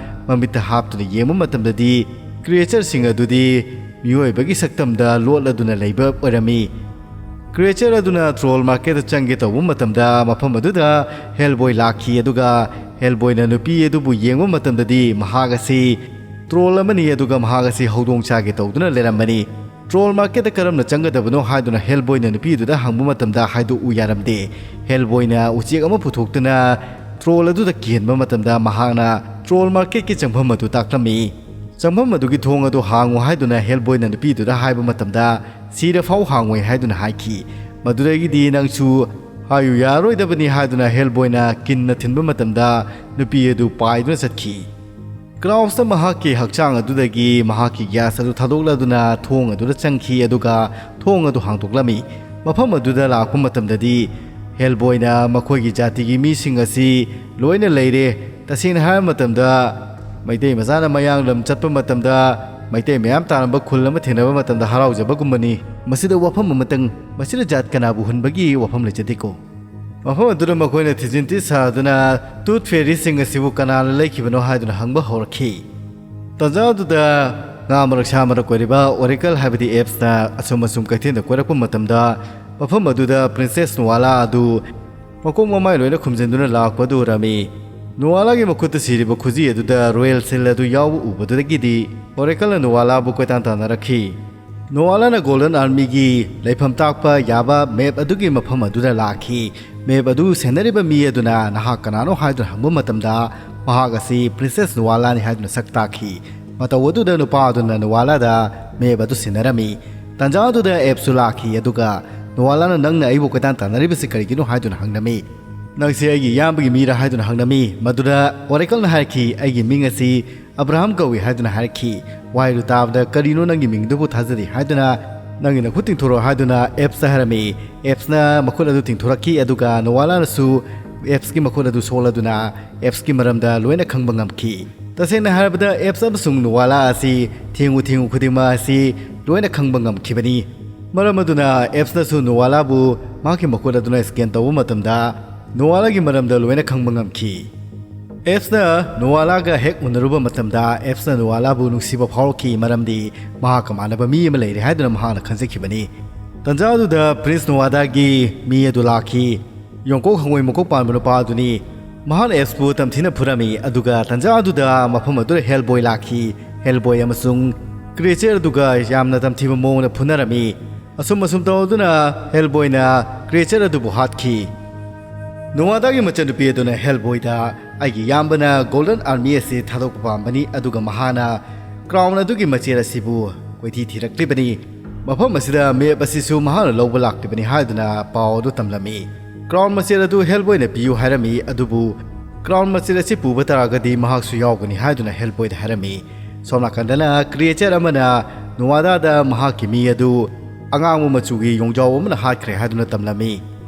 ꯃꯃꯤꯠꯇ ꯍꯥꯞꯇꯨꯅ ꯌꯦꯡꯕ ꯃꯇꯝꯗꯗꯤ ꯀ꯭ꯔꯤꯌꯦꯆꯔꯁꯤꯡ ꯑꯗꯨꯗꯤ ꯃꯤꯑꯣꯏꯕꯒꯤ ꯁꯛꯇꯝꯗ ꯂꯣꯠꯂꯗꯨꯅ ꯂꯩꯕ ꯑꯣꯏꯔꯝꯃꯤ꯫ ꯀ꯭ꯔꯤꯌꯦꯆꯔ ꯑꯗꯨꯅ ꯇ꯭ꯔꯣꯜ ꯃꯥꯔꯀꯦꯠꯇ ꯆꯪꯒꯦ ꯇꯧꯕ ꯃꯇꯝꯗ ꯃꯐꯝ ꯑꯗꯨꯗ ꯍꯦꯜꯕꯣꯏ ꯂꯥꯛꯈꯤ, ꯑꯗꯨꯒ ꯍꯦꯜꯕꯣꯏꯅ ꯅꯨꯄꯤ ꯑꯗꯨꯕꯨ ꯌꯦꯡꯕ ꯃꯇꯝꯗꯗꯤ ꯃꯍꯥꯛ ꯑꯁꯤ ꯇ꯭ꯔꯣꯜ ꯑꯃꯅꯤ, ꯑꯗꯨꯒ ꯃꯍꯥꯛ ꯑꯁꯤ ꯍꯧꯗꯣꯡ ꯆꯥꯒꯦ ꯇꯧꯗꯨꯅ ꯂꯩꯔꯝꯕꯅꯤ꯫ ꯇ꯭ꯔꯣꯜ ꯃꯥꯔꯀꯦꯠꯇ ꯀꯔꯝꯅ ꯆꯪꯒꯗꯕꯅꯣ ꯍꯥꯏꯗꯨꯅ ꯍꯦꯜꯕꯣꯏꯅ ꯅꯨꯄꯤꯗꯨꯗ ꯍꯪꯕ ꯃꯇꯝꯗ ꯍꯥꯏꯗꯣꯛꯎ ꯌꯥꯔꯝꯗꯦ꯫ ꯍꯦꯜꯕꯣꯏꯅ ꯎꯆꯦꯛ ꯑꯃ ꯄꯨꯊꯣꯛꯇꯨꯅ ꯇ꯭ꯔꯣꯜ ꯑꯗꯨꯗ ꯀꯤꯍꯟꯕ ꯃꯇꯝꯗ ꯃꯍꯥꯛꯅ ꯇ꯭ꯔꯣꯜ ꯃꯥꯔꯀꯦꯠꯀꯤ ꯆꯪꯐꯝ ꯑꯗꯨ ꯇꯥꯛꯂꯝꯃꯤ꯫ ꯆꯪꯐꯝ ꯑꯗꯨꯒꯤ ꯊꯣꯡ ꯑꯗꯨ ꯍꯥꯡꯉꯨ ꯍꯥꯏꯗꯨꯅ ꯍꯦꯜꯕꯣꯏꯅ ꯅꯨꯄꯤꯗꯨꯗ ꯍꯥꯏꯕ ꯃꯇꯝꯗ ꯁꯤꯔꯐꯥꯎ ꯍꯥꯡꯉꯣꯏ ꯍꯥꯏꯗꯨꯅ ꯍꯥꯏꯈꯤ꯫ ꯃꯗꯨꯗꯒꯤꯗꯤ ꯅꯪꯁꯨ ꯍꯥꯏꯌꯨ ꯌꯥꯔꯣꯏꯗꯕꯅꯤ ꯍꯥꯏꯗꯨꯅ ꯍꯦꯜꯕꯣꯏꯅ ꯀꯤꯟꯅ ꯊꯤꯟꯕ ꯃꯇꯝꯗ ꯅꯨꯄꯤ ꯑꯗꯨ ꯄꯥꯏꯗꯨꯅ ꯆꯠꯈꯤ꯫ ꯀ꯭ꯔꯥꯎꯁꯇ ꯃꯍꯥꯛꯀꯤ ꯍꯛꯆꯥꯡ ꯑꯗꯨꯗꯒꯤ ꯃꯍꯥꯛꯀꯤ ꯒ꯭ꯌꯥꯁ ꯑꯗꯨ ꯊꯥꯗꯣꯛꯂꯗꯨꯅ ꯊꯣꯡ ꯑꯗꯨꯗ ꯆꯪꯈꯤ, ꯑꯗꯨꯒ ꯊꯣꯡ ꯑꯗꯨ ꯍꯥꯡꯗꯣꯛꯂꯝꯃꯤ꯫ ꯃꯐꯝ ꯑꯗꯨꯗ ꯂꯥꯛꯄ ꯃꯇꯝꯗꯗꯤ ꯍꯦꯜꯕꯣꯏꯅ ꯃꯈꯣꯏꯒꯤ ꯖꯥꯇꯤꯒꯤ ꯃꯤꯁꯤꯡ ꯑꯁꯤ ꯂꯣꯏꯅ ꯂꯩꯔꯦ꯫ ꯇꯁꯦꯡꯅ ꯍꯥꯏꯔꯕ ꯃꯇꯝꯗ ꯃꯩꯇꯩ ꯃꯆꯥꯅ ꯃꯌꯥꯡꯂꯝ ꯆꯠꯄ ꯃꯇꯝꯗ ꯃꯩꯇꯩ ꯃꯌꯥꯝ ꯇꯥꯔꯝꯕ ꯈꯨꯜ ꯑꯃ ꯊꯦꯡꯅꯕ ꯃꯇꯝꯗ ꯍꯔꯥꯎꯖꯕꯒꯨꯝꯕꯅꯤ꯫ ꯃꯁꯤꯗ ꯋꯥꯐꯝ ꯑꯃꯇꯪ, ꯃꯁꯤꯗ ꯖꯥꯠ ꯀꯅꯥꯕꯨ ꯍꯨꯟꯕꯒꯤ ꯋꯥꯐꯝ ꯂꯩꯖꯗꯦꯀꯣ꯫ ꯃꯐꯝ ꯑꯗꯨꯗ ꯃꯈꯣꯏꯅ ꯊꯤꯖꯤꯟ ꯊꯤꯁꯥꯗꯨꯅ ꯇꯨꯠ ꯐꯦꯔꯤꯁꯤꯡ ꯑꯁꯤꯕꯨ ꯀꯅꯥꯅ ꯂꯩꯈꯤꯕꯅꯣ ꯍꯥꯏꯗꯨꯅ ꯍꯪꯕ ꯍꯧꯔꯛꯈꯤ꯫ ꯇꯥꯟꯖꯥ ꯑꯗꯨꯗ ꯉꯥ ꯃꯔꯛ ꯁꯥ ꯃꯔꯛ ꯑꯣꯏꯔꯤꯕ Oracle ꯍꯥꯏꯕꯗꯤ ꯑꯦꯞꯁꯅ ꯑꯁꯨꯝ ꯑꯁꯨꯝ ꯀꯩꯊꯦꯜꯗ ꯀꯣꯏꯔꯛꯄ ꯃꯇꯝꯗ, ꯃꯐꯝ ꯑꯗꯨꯗ ꯄ꯭ꯔꯤꯟꯁꯦꯁ ꯅꯨꯋꯥꯂꯥ ꯑꯗꯨ ꯃꯀꯣꯛ ꯃꯃꯥꯏ ꯂꯣꯏꯅ ꯈꯨꯝꯖꯤꯟꯗꯨꯅ ꯂꯥꯛꯄꯗꯨ ꯎꯔꯝꯃꯤ꯫ ꯅꯨꯋꯥꯂꯥꯒꯤ ꯃꯈꯨꯠꯇ ꯁꯤꯔꯤꯕ ꯈꯨꯖꯤ ꯑꯗꯨꯗ ꯔꯣꯌꯦꯜ ꯁꯤꯜ ꯑꯗꯨ ꯌꯥꯎꯕ ꯎꯕꯗꯨꯗꯒꯤꯗꯤ Oracleꯅ ꯅꯨꯋꯥꯂꯥꯕꯨ ꯀꯣꯏꯇꯥꯟ ꯇꯥꯟꯅꯔꯛꯈꯤ꯫ ꯅꯨꯋꯥꯂꯥꯅ ꯒꯣꯜꯗꯟ ꯑꯥꯔꯃꯤꯒꯤ ꯂꯩꯐꯝ ꯇꯥꯛꯄ ꯌꯥꯕ ꯃꯦꯞ ꯑꯗꯨꯒꯤ ꯃꯐꯝ ꯑꯗꯨꯗ ꯂꯥꯛꯈꯤ꯫ ꯃꯦꯞ ꯑꯗꯨ ꯁꯦꯟꯅꯔꯤꯕ ꯃꯤ ꯑꯗꯨꯅ ꯅꯍꯥꯛ ꯀꯅꯥꯅꯣ ꯍꯥꯏꯗꯨꯅ ꯍꯪꯕ ꯃꯇꯝꯗ, ꯃꯍꯥꯛ ꯑꯁꯤ ꯄ꯭ꯔꯤꯟꯁꯦꯁ ꯅꯨꯋꯥꯂꯥꯅꯤ ꯍꯥꯏꯗꯨꯅ ꯁꯛ ꯇꯥꯛꯈꯤ꯫ ꯃꯇꯧ ꯑꯗꯨꯗ ꯅꯨꯄꯥ ꯑꯗꯨꯅ ꯅꯨꯋꯥꯂꯥꯗ ꯃꯦꯞ ꯑꯗꯨ ꯁꯤꯟꯅꯔꯝꯃꯤ꯫ ꯇꯥꯟꯖꯥ ꯑꯗꯨꯗ ꯑꯦꯞꯁꯨ ꯂꯥꯛꯈꯤ, ꯑꯗꯨꯒ ꯅꯨꯋꯥꯂꯥꯅ "ꯅꯪꯅ ꯑꯩꯕꯨ ꯀꯣꯏꯇꯥꯟ ꯇꯥꯟꯅꯔꯤꯕꯁꯤ ꯀꯔꯤꯒꯤꯅꯣ?" ꯍꯥꯏꯗꯨꯅ ꯍꯪꯂꯝꯃꯤ꯫ "ꯅꯪꯁꯦ ꯑꯩꯒꯤ ꯏꯌꯥꯝꯕꯒꯤ ꯃꯤꯔꯥ?" ꯍꯥꯏꯗꯨꯅ ꯍꯪꯂꯝꯃꯤ꯫ ꯃꯗꯨꯗ Oracleꯅ ꯍꯥꯏꯔꯛꯈꯤ, "ꯑꯩꯒꯤ ꯃꯤꯡ ꯑꯁꯤ ꯑꯕ꯭ꯔꯥꯍꯝ ꯀꯧꯏ" ꯍꯥꯏꯗꯨꯅ ꯍꯥꯏꯔꯛꯈꯤ꯫ ꯋꯥꯍꯩꯗꯨ ꯇꯥꯕꯗ, "ꯀꯔꯤꯅꯣ, ꯅꯪꯒꯤ ꯃꯤꯡꯗꯨꯕꯨ ꯊꯥꯖꯗꯦ" ꯍꯥꯏꯗꯨꯅ, "ꯅꯪꯒꯤ ꯅꯈꯨꯠ ꯇꯤꯡꯊꯣꯔꯛꯑꯣ" ꯍꯥꯏꯗꯨꯅ ꯑꯦꯞꯁꯇ ꯍꯥꯏꯔꯝꯃꯤ꯫ ꯑꯦꯞꯁꯅ ꯃꯈꯨꯠ ꯑꯗꯨ ꯇꯤꯡꯊꯣꯔꯛꯈꯤ, ꯑꯗꯨꯒ ꯅꯨꯋꯥꯂꯥꯅꯁꯨ ꯑꯦꯞꯁꯀꯤ ꯃꯈꯨꯠ ꯑꯗꯨ ꯁꯣꯛꯂꯗꯨꯅ ꯑꯦꯞꯁꯀꯤ ꯃꯔꯝꯗ ꯂꯣꯏꯅ ꯈꯪꯕ ꯉꯝꯈꯤ꯫ ꯇꯁꯦꯡꯅ ꯍꯥꯏꯔꯕꯗ, ꯑꯦꯞꯁ ꯑꯃꯁꯨꯡ ꯅꯨꯋꯥꯂꯥ ꯑꯁꯤ ꯊꯦꯡꯉꯨ ꯊꯦꯡꯉꯨ ꯈꯨꯗꯤꯡꯃꯛ ꯑꯁꯤ ꯂꯣꯏꯅ ꯈꯪꯕ ꯉꯝꯈꯤꯕꯅꯤ꯫ ꯃꯔꯝ ꯑꯗꯨꯅ ꯑꯦꯞꯁꯅꯁꯨ ꯅꯨꯋꯥꯂꯥꯕꯨ ꯃꯍꯥꯛꯀꯤ ꯃꯈꯨꯠ ꯑꯗꯨꯅ ꯁ꯭ꯀꯦꯟ ꯇꯧꯕ ꯃꯇꯝꯗ, ꯅꯨꯋꯥꯂꯥꯒꯤ ꯃꯔꯝꯗ ꯂꯣꯏꯅ ꯈꯪꯕ ꯉꯝꯈꯤ꯫ ꯑꯦꯞꯁꯅ ꯅꯨꯋꯥꯂꯥꯒ ꯍꯦꯛ ꯎꯅꯔꯨꯕ ꯃꯇꯝꯗ, ꯑꯦꯞꯁꯅ ꯅꯨꯋꯥꯂꯥꯕꯨ ꯅꯨꯡꯁꯤꯕ ꯐꯥꯎꯔꯛꯈꯤ, ꯃꯔꯝꯗꯤ ꯃꯍꯥꯛꯀ ꯃꯥꯟꯅꯕ ꯃꯤ ꯑꯃ ꯂꯩꯔꯦ ꯍꯥꯏꯗꯨꯅ ꯃꯍꯥꯛꯅ ꯈꯟꯖꯈꯤꯕꯅꯤ꯫ ꯇꯟꯖꯥ ꯑꯗꯨꯗ ꯄ꯭ꯔꯤꯟꯁ ꯅꯨꯋꯥꯗꯥꯒꯤ ꯃꯤ ꯑꯗꯨ ꯂꯥꯛꯈꯤ꯫ ꯌꯣꯡꯀꯣꯛ ꯍꯪꯉꯣꯏ ꯃꯀꯣꯛ ꯄꯥꯟꯕ ꯅꯨꯄꯥ ꯑꯗꯨꯅꯤ꯫ ꯃꯍꯥꯛꯅ ꯑꯦꯞꯁꯄꯨ ꯇꯝꯊꯤꯅ ꯐꯨꯔꯝꯃꯤ, ꯑꯗꯨꯒ ꯇꯟꯖꯥ ꯑꯗꯨꯗ ꯃꯐꯝ ꯑꯗꯨꯗ ꯍꯦꯜꯕꯣꯏ ꯂꯥꯛꯈꯤ꯫ ꯍꯦꯜꯕꯣꯏ ꯑꯃꯁꯨꯡ ꯀ꯭ꯔꯤꯌꯦꯆꯔ ꯑꯗꯨꯒ ꯌꯥꯝꯅ ꯇꯝꯊꯤꯕ ꯃꯑꯣꯡꯗ ꯐꯨꯅꯔꯝꯃꯤ꯫ ꯑꯁꯨꯝ ꯑꯁꯨꯝ ꯇꯧꯗꯨꯅ ꯍꯦꯜꯕꯣꯏꯅ ꯀ꯭ꯔꯤꯌꯦꯆꯔ ꯑꯗꯨꯕꯨ ꯍꯥꯠꯈꯤ꯫ ꯅꯣꯋꯥꯗꯥꯒꯤ ꯃꯆꯟꯅꯨꯄꯤ ꯑꯗꯨꯅ ꯍꯦꯜꯕꯣꯏꯗ, "ꯑꯩꯒꯤ ꯏꯌꯥꯝꯕꯅ ꯒꯣꯜꯗꯟ ꯑꯥꯔꯃꯤ ꯑꯁꯤ ꯊꯥꯗꯣꯛꯄ ꯄꯥꯝꯕꯅꯤ, ꯑꯗꯨꯒ ꯃꯍꯥꯛꯅ ꯀ꯭ꯔꯥꯎꯟ ꯑꯗꯨꯒꯤ ꯃꯆꯦꯠ ꯑꯁꯤꯕꯨ ꯀꯣꯏꯊꯤ ꯊꯤꯔꯛꯂꯤꯕꯅꯤ꯫ ꯃꯐꯝ ꯑꯁꯤꯗ ꯃꯦꯞ ꯑꯁꯤꯁꯨ ꯃꯍꯥꯛꯅ ꯂꯧꯕ ꯂꯥꯛꯂꯤꯕꯅꯤ" ꯍꯥꯏꯗꯨꯅ ꯄꯥꯎ ꯑꯗꯨ ꯇꯝꯂꯝꯃꯤ꯫ ꯀ꯭ꯔꯥꯎꯟ ꯃꯆꯦꯠ ꯑꯗꯨ ꯍꯦꯜꯕꯣꯏꯅ ꯄꯤꯌꯨ ꯍꯥꯏꯔꯝꯃꯤ, ꯑꯗꯨꯕꯨ ꯀ꯭ꯔꯥꯎꯟ ꯃꯆꯦꯠ ꯑꯁꯤ ꯄꯨꯕ ꯇꯥꯔꯒꯗꯤ ꯃꯍꯥꯛꯁꯨ ꯌꯥꯎꯒꯅꯤ ꯍꯥꯏꯗꯨꯅ ꯍꯦꯜꯕꯣꯏꯗ ꯍꯥꯏꯔꯝꯃꯤ꯫ ꯁꯣꯝ ꯅꯥꯀꯟꯗꯅ ꯀ꯭ꯔꯤꯌꯦꯆꯔ ꯑꯃꯅ ꯅꯣꯋꯥꯗꯥꯗ ꯃꯍꯥꯛꯀꯤ ꯃꯤ ꯑꯗꯨ ꯑꯉꯥꯡꯕ ꯃꯆꯨꯒꯤ ꯌꯣꯡꯖꯥꯎ ꯑꯃꯅ ꯍꯥꯠꯈ꯭ꯔꯦ ꯍꯥꯏꯗꯨꯅ ꯇꯝꯂꯝꯃꯤ꯫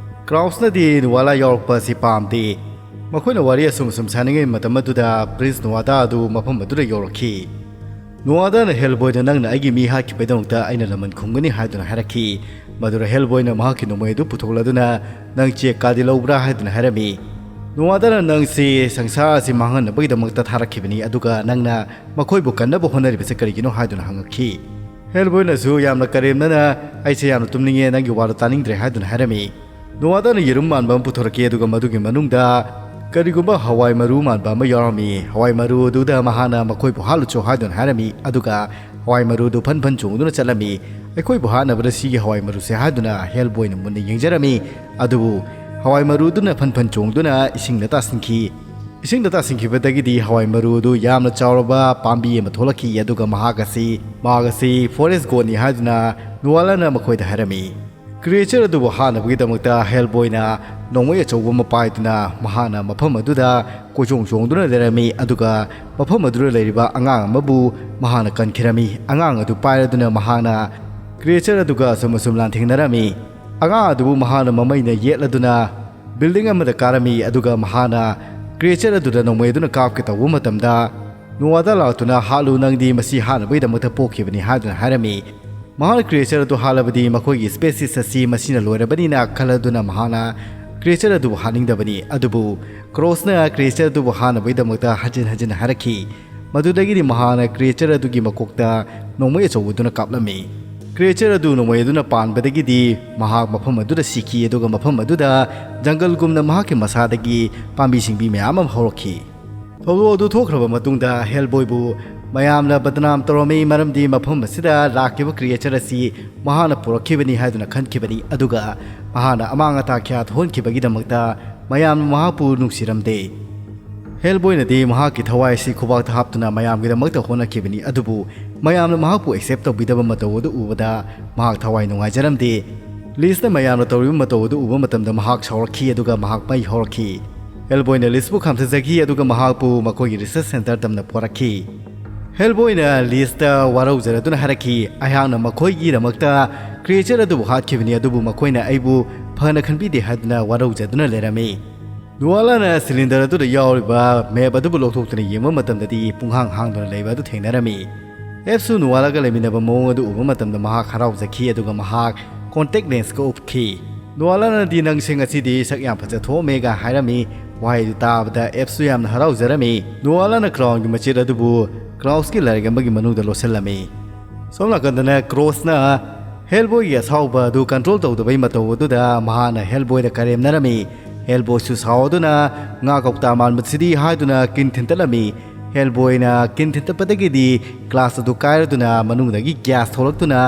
ꯀ꯭ꯔꯥꯎꯟꯁꯅꯗꯤ ꯅꯣꯋꯥꯂꯥ ꯌꯥꯎꯔꯛꯄ ꯑꯁꯤ ꯄꯥꯝꯗꯦ꯫ ꯃꯈꯣꯏꯅ ꯋꯥꯔꯤ ꯑꯁꯨꯝ ꯑꯁꯨꯝ ꯁꯥꯅꯤꯡꯉꯩ ꯃꯇꯝ ꯑꯗꯨꯗ ꯄ꯭ꯔꯤꯟꯁ ꯅꯣꯋꯥꯗꯥ ꯑꯗꯨ ꯃꯐꯝ ꯑꯗꯨꯗ ꯌꯧꯔꯛꯈꯤ꯫ ꯅꯣꯋꯥꯗꯥꯅ ꯍꯦꯜꯕꯣꯏꯗ, "ꯅꯪꯅ ꯑꯩꯒꯤ ꯃꯤ ꯍꯥꯠꯈꯤꯕꯒꯤꯗꯃꯛꯇ ꯑꯩꯅ ꯂꯃꯟ ꯈꯨꯝꯒꯅꯤ" ꯍꯥꯏꯗꯨꯅ ꯍꯥꯏꯔꯛꯈꯤ꯫ ꯃꯗꯨꯗ ꯍꯦꯜꯕꯣꯏꯅ ꯃꯍꯥꯛꯀꯤ ꯅꯣꯡꯃꯩ ꯑꯗꯨ ꯄꯨꯊꯣꯛꯂꯗꯨꯅ, "ꯅꯪ ꯆꯦꯛ ꯀꯥꯗꯤ ꯂꯧꯕ꯭ꯔꯥ?" ꯍꯥꯏꯗꯨꯅ ꯍꯥꯏꯔꯝꯃꯤ꯫ ꯅꯣꯋꯥꯗꯅ ꯅꯪꯁꯤ ꯁꯪꯁꯥꯔ ꯑꯁꯤ ꯃꯥꯡꯍꯟꯅꯕꯒꯤꯗꯃꯛꯇ ꯊꯥꯔꯛꯈꯤꯕꯅꯤ, ꯑꯗꯨꯒ ꯅꯪꯅ ꯃꯈꯣꯏꯕꯨ ꯀꯟꯅꯕ ꯍꯣꯠꯅꯔꯤꯕꯁꯦ ꯀꯔꯤꯒꯤꯅꯣ ꯍꯥꯏꯗꯨꯅ ꯍꯪꯉꯛꯈꯤ꯫ ꯍꯦꯜꯕꯣꯏꯅꯁꯨ ꯌꯥꯝꯅ ꯀꯔꯦꯝꯅꯅ, "ꯑꯩꯁꯦ ꯌꯥꯝꯅ ꯇꯨꯝꯅꯤꯡꯉꯦ, ꯅꯪꯒꯤ ꯋꯥꯗꯣ ꯇꯥꯅꯤꯡꯗ꯭ꯔꯦ" ꯍꯥꯏꯗꯨꯅ ꯍꯥꯏꯔꯝꯃꯤ꯫ ꯅꯣꯋꯥꯗꯅ ꯌꯦꯔꯨꯝ ꯃꯥꯟꯕ ꯑꯃ ꯄꯨꯊꯣꯔꯛꯈꯤ, ꯑꯗꯨꯒ ꯃꯗꯨꯒꯤ ꯃꯅꯨꯡꯗ ꯀꯔꯤꯒꯨꯝꯕ ꯍꯋꯥꯏ ꯃꯔꯨ ꯃꯥꯟꯕ ꯑꯃ ꯌꯥꯎꯔꯝꯃꯤ꯫ ꯍꯋꯥꯏ ꯃꯔꯨ ꯑꯗꯨꯗ ꯃꯍꯥꯛꯅ "ꯃꯈꯣꯏꯕꯨ ꯍꯥꯠꯂꯨꯆꯣ" ꯍꯥꯏꯗꯨꯅ ꯍꯥꯏꯔꯝꯃꯤ, ꯑꯗꯨꯒ ꯍꯋꯥꯏ ꯃꯔꯨꯗꯨ ꯐꯟ ꯐꯟ ꯆꯣꯡꯗꯨꯅ ꯆꯠꯂꯝꯃꯤ꯫ "ꯑꯩꯈꯣꯏꯕꯨ ꯍꯥꯠꯅꯕꯗ ꯁꯤꯒꯤ ꯍꯋꯥꯏ ꯃꯔꯨꯁꯦ" ꯍꯥꯏꯗꯨꯅ ꯍꯦꯜꯕꯣꯏꯅ ꯃꯨꯟꯅ ꯌꯦꯡꯖꯔꯝꯃꯤ꯫ ꯑꯗꯨꯕꯨ ꯍꯋꯥꯏ ꯃꯔꯨꯗꯨꯅ ꯐꯟ ꯐꯟ ꯆꯣꯡꯗꯨꯅ ꯏꯁꯤꯡꯗ ꯇꯥꯁꯤꯟꯈꯤ꯫ ꯏꯁꯤꯡꯗ ꯇꯥꯁꯤꯟꯈꯤꯕꯗꯒꯤꯗꯤ ꯍꯋꯥꯏ ꯃꯔꯨ ꯑꯗꯨ ꯌꯥꯝꯅ ꯆꯥꯎꯔꯕ ꯄꯥꯝꯕꯤ ꯑꯃ ꯊꯣꯛꯂꯛꯈꯤ, ꯑꯗꯨꯒ ꯃꯍꯥꯛ ꯑꯁꯤ, ꯃꯍꯥꯛ ꯑꯁꯤ ꯐꯣꯔꯦꯁ ꯒꯣꯗꯅꯤ ꯍꯥꯏꯗꯨꯅ ꯅꯣꯋꯥꯂꯥꯅ ꯃꯈꯣꯏꯗ ꯍꯥꯏꯔꯝꯃꯤ꯫ ꯀ꯭ꯔꯤꯌꯦꯆꯔ ꯑꯗꯨꯕꯨ ꯍꯥꯠꯅꯕꯒꯤꯗꯃꯛꯇ ꯍꯦꯜꯕꯣꯏꯅ ꯅꯣꯡꯃꯩ ꯑꯆꯧꯕ ꯑꯃ ꯄꯥꯏꯗꯨꯅ ꯃꯍꯥꯛꯅ ꯃꯐꯝ ꯑꯗꯨꯗ ꯀꯣꯏꯆꯣꯡ ꯆꯣꯡꯗꯨꯅ ꯂꯩꯔꯝꯃꯤ, ꯑꯗꯨꯒ ꯃꯐꯝ ꯑꯗꯨꯗ ꯂꯩꯔꯤꯕ ꯑꯉꯥꯡ ꯑꯃꯕꯨ ꯃꯍꯥꯛꯅ ꯀꯟꯈꯤꯔꯝꯃꯤ꯫ ꯑꯉꯥꯡ ꯑꯗꯨ ꯄꯥꯏꯔꯗꯨꯅ ꯃꯍꯥꯛꯅ ꯀ꯭ꯔꯤꯌꯦꯆꯔ ꯑꯗꯨꯒ ꯑꯁꯨꯝ ꯑꯁꯨꯝ ꯂꯥꯟꯊꯦꯡꯅꯔꯝꯃꯤ꯫ ꯑꯉꯥꯡ ꯑꯗꯨꯕꯨ ꯃꯍꯥꯛꯅ ꯃꯃꯩꯅ ꯌꯦꯠꯂꯗꯨꯅ ꯕꯤꯜꯗꯤꯡ ꯑꯃꯗ ꯀꯥꯔꯝꯃꯤ, ꯑꯗꯨꯒ ꯃꯍꯥꯛꯅ ꯀ꯭ꯔꯤꯌꯦꯆꯔ ꯑꯗꯨꯗ ꯅꯣꯡꯃꯩ ꯑꯗꯨꯅ ꯀꯥꯞꯀꯦ ꯇꯧꯕ ꯃꯇꯝꯗ ꯅꯣꯋꯥꯗ ꯂꯥꯛꯇꯨꯅ, "ꯍꯥꯠꯂꯨ, ꯅꯪꯗꯤ ꯃꯁꯤ ꯍꯥꯠꯅꯕꯒꯤꯗꯃꯛꯇ ꯄꯣꯛꯈꯤꯕꯅꯤ" ꯍꯥꯏꯗꯨꯅ ꯍꯥꯏꯔꯝꯃꯤ꯫ ꯃꯍꯥꯛꯅ ꯀ꯭ꯔꯤꯌꯦꯆꯔ ꯑꯗꯨ ꯍꯥꯠꯂꯕꯗꯤ ꯃꯈꯣꯏꯒꯤ ꯁ꯭ꯄꯦꯁꯤꯁ ꯑꯁꯤ ꯃꯁꯤꯅ ꯂꯣꯏꯔꯕꯅꯤꯅ ꯈꯜꯂꯗꯨꯅ ꯃꯍꯥꯛꯅ ꯀ꯭ꯔꯤꯌꯦꯆꯔ ꯑꯗꯨꯕꯨ ꯍꯥꯠꯅꯤꯡꯗꯕꯅꯤ꯫ ꯑꯗꯨꯕꯨ ꯀ꯭ꯔꯣꯁꯅ ꯀ꯭ꯔꯤꯌꯦꯆꯔ ꯑꯗꯨꯕꯨ ꯍꯥꯠꯅꯕꯒꯤꯗꯃꯛꯇ ꯍꯟꯖꯤꯟ ꯍꯟꯖꯤꯟ ꯍꯥꯏꯔꯛꯈꯤ꯫ ꯃꯗꯨꯗꯒꯤꯗꯤ ꯃꯍꯥꯛꯅ ꯀ꯭ꯔꯤꯌꯦꯆꯔ ꯑꯗꯨꯒꯤ ꯃꯀꯣꯛꯇ ꯅꯣꯡꯃꯩ ꯑꯆꯧꯕꯗꯨꯅ ꯀꯥꯞꯂꯝꯃꯤ꯫ ꯀ꯭ꯔꯤꯌꯦꯆꯔ ꯑꯗꯨ ꯅꯣꯡꯃꯩ ꯑꯗꯨꯅ ꯄꯥꯟꯕꯗꯒꯤꯗꯤ ꯃꯍꯥꯛ ꯃꯐꯝ ꯑꯗꯨꯗ ꯁꯤꯈꯤ, ꯑꯗꯨꯒ ꯃꯐꯝ ꯑꯗꯨꯗ ꯖꯪꯒꯜꯒꯨꯝꯅ ꯃꯍꯥꯛꯀꯤ ꯃꯁꯥꯗꯒꯤ ꯄꯥꯝꯕꯤ ꯁꯤꯡꯕꯤ ꯃꯌꯥꯝ ꯑꯃ ꯍꯧꯔꯛꯈꯤ꯫ ꯊꯧꯗꯣꯛ ꯑꯗꯨ ꯊꯣꯛꯈ꯭ꯔꯕ ꯃꯇꯨꯡꯗ ꯍꯦꯜꯕꯣꯏꯕꯨ ꯃꯌꯥꯝꯅ ꯕꯗꯅꯥꯝ ꯇꯧꯔꯝꯃꯤ, ꯃꯔꯝꯗꯤ ꯃꯐꯝ ꯑꯁꯤꯗ ꯂꯥꯛꯈꯤꯕ ꯀ꯭ꯔꯤꯌꯦꯆꯔ ꯑꯁꯤ ꯃꯍꯥꯛꯅ ꯄꯨꯔꯛꯈꯤꯕꯅꯤ ꯍꯥꯏꯗꯨꯅ ꯈꯟꯈꯤꯕꯅꯤ, ꯑꯗꯨꯒ ꯃꯍꯥꯛꯅ ꯑꯃꯥꯡ ꯑꯇꯥ ꯀꯌꯥ ꯊꯣꯛꯍꯟꯈꯤꯕꯒꯤꯗꯃꯛꯇ ꯃꯌꯥꯝꯅ ꯃꯍꯥꯛꯄꯨ ꯅꯨꯡꯁꯤꯔꯝꯗꯦ꯫ ꯍꯦꯜꯕꯣꯏꯅꯗꯤ ꯃꯍꯥꯛꯀꯤ ꯊꯋꯥꯏ ꯑꯁꯤ ꯈꯨꯕꯥꯛꯇ ꯍꯥꯞꯇꯨꯅ ꯃꯌꯥꯝꯒꯤꯗꯃꯛꯇ ꯍꯣꯠꯅꯈꯤꯕꯅꯤ, ꯑꯗꯨꯕꯨ ꯃꯌꯥꯝꯅ ꯃꯍꯥꯛꯄꯨ ꯑꯦꯛꯁꯦꯞ ꯇꯧꯕꯤꯗꯕ ꯃꯇꯧ ꯑꯗꯨ ꯎꯕꯗ ꯃꯍꯥꯛ ꯊꯋꯥꯏ ꯅꯨꯡꯉꯥꯏꯖꯔꯝꯗꯦ꯫ ꯂꯤꯁꯅ ꯃꯌꯥꯝꯅ ꯇꯧꯔꯤꯕ ꯃꯇꯧ ꯑꯗꯨ ꯎꯕ ꯃꯇꯝꯗ ꯃꯍꯥꯛ ꯁꯥꯎꯔꯛꯈꯤ, ꯑꯗꯨꯒ ꯃꯍꯥꯛ ꯃꯩ ꯍꯧꯔꯛꯈꯤ꯫ ꯍꯦꯜꯕꯣꯏꯅ ꯂꯤꯁꯄꯨ ꯈꯥꯝꯊꯖꯈꯤ, ꯑꯗꯨꯒ ꯃꯍꯥꯛꯄꯨ ꯃꯈꯣꯏꯒꯤ ꯔꯤꯁꯔꯆ ꯁꯦꯟꯇꯔ ꯇꯝꯅ ꯄꯨꯔꯛꯈꯤ꯫ ꯍꯦꯜꯕꯣꯏꯅ ꯂꯤꯁꯇ ꯋꯥꯔꯧꯖꯔꯗꯨꯅ ꯍꯥꯏꯔꯛꯈꯤ, "ꯑꯩꯍꯥꯛꯅ ꯃꯈꯣꯏꯒꯤꯗꯃꯛꯇ ꯀ꯭ꯔꯤꯌꯦꯆꯔ ꯑꯗꯨꯕꯨ ꯍꯥꯠꯈꯤꯕꯅꯤ, ꯑꯗꯨꯕꯨ ꯃꯈꯣꯏꯅ ꯑꯩꯕꯨ ꯐꯅ ꯈꯟꯕꯤꯗꯦ" ꯍꯥꯏꯗꯨꯅ ꯋꯥꯔꯧꯖꯗꯨꯅ ꯂꯩꯔꯝꯃꯤ꯫ ꯅꯨꯋꯥꯂꯥꯅ ꯁꯤꯂꯤꯟꯗꯔ ꯑꯗꯨꯗ ꯌꯥꯎꯔꯤꯕ ꯃꯦꯞ ꯑꯗꯨꯕꯨ ꯂꯧꯊꯣꯛꯇꯨꯅ ꯌꯦꯡꯕ ꯃꯇꯝꯗꯗꯤ ꯄꯨꯡꯍꯥꯡ ꯍꯥꯡꯗꯨꯅ ꯂꯩꯕ ꯑꯗꯨ ꯊꯦꯡꯅꯔꯝꯃꯤ꯫ ꯑꯦꯞꯁꯨ ꯅꯨꯋꯥꯂꯥꯒ ꯂꯩꯃꯤꯟꯅꯕ ꯃꯑꯣꯡ ꯑꯗꯨ ꯎꯕ ꯃꯇꯝꯗ ꯃꯍꯥꯛ ꯍꯔꯥꯎꯖꯈꯤ, ꯑꯗꯨꯒ ꯃꯍꯥꯛ ꯀꯣꯟꯇꯦꯛ ꯂꯦꯟꯁꯀ ꯎꯞꯈꯤ꯫ ꯅꯨꯋꯥꯂꯥꯅꯗꯤ "ꯅꯪꯁꯦ ꯉꯁꯤꯗꯤ ꯁꯛ ꯌꯥꯝ ꯐꯖ ꯊꯣꯛꯑꯝꯃꯦꯒ" ꯍꯥꯏꯔꯝꯃꯤ꯫ ꯋꯥꯍꯩꯗꯨ ꯇꯥꯕꯗ ꯑꯦꯞꯁꯨ ꯌꯥꯝꯅ ꯍꯔꯥꯎꯖꯔꯝꯃꯤ꯫ ꯅꯣꯋꯥꯂꯥꯅ ꯀ꯭ꯔꯥꯎꯟꯒꯤ ꯃꯆꯦꯠ ꯑꯗꯨꯕꯨ ꯀ꯭ꯔꯥꯎꯁꯀꯤ ꯂꯥꯏꯔꯤꯛ ꯑꯃꯒꯤ ꯃꯅꯨꯡꯗ ꯂꯣꯠꯁꯤꯜꯂꯝꯃꯤ꯫ ꯁꯣꯝ ꯅꯥꯀꯟꯗꯅ ꯀ꯭ꯔꯣꯁꯅ ꯍꯦꯜꯕꯣꯏꯒꯤ ꯑꯁꯥꯎꯕ ꯑꯗꯨ ꯀꯟꯇ꯭ꯔꯣꯜ ꯇꯧꯗꯕꯩ ꯃꯇꯧ ꯑꯗꯨꯗ ꯃꯍꯥꯛꯅ ꯍꯦꯜꯕꯣꯏꯗ ꯀꯔꯦꯝꯅꯔꯝꯃꯤ꯫ ꯍꯦꯜꯕꯣꯏꯁꯨ ꯁꯥꯎꯗꯨꯅ "ꯉꯥ ꯀꯧꯇꯥ ꯃꯥꯟꯕꯁꯤꯗꯤ" ꯍꯥꯏꯗꯨꯅ ꯀꯤꯟ ꯊꯤꯟꯇꯠꯂꯝꯃꯤ꯫ ꯍꯦꯜꯕꯣꯏꯅ ꯀꯤꯟ ꯊꯤꯟꯇꯠꯄꯗꯒꯤꯗꯤ ꯀ꯭ꯂꯥꯁ ꯑꯗꯨ ꯀꯥꯏꯔꯗꯨꯅ ꯃꯅꯨꯡꯗꯒꯤ ꯒ꯭ꯌꯥꯁ ꯊꯣꯛꯂꯛꯇꯨꯅ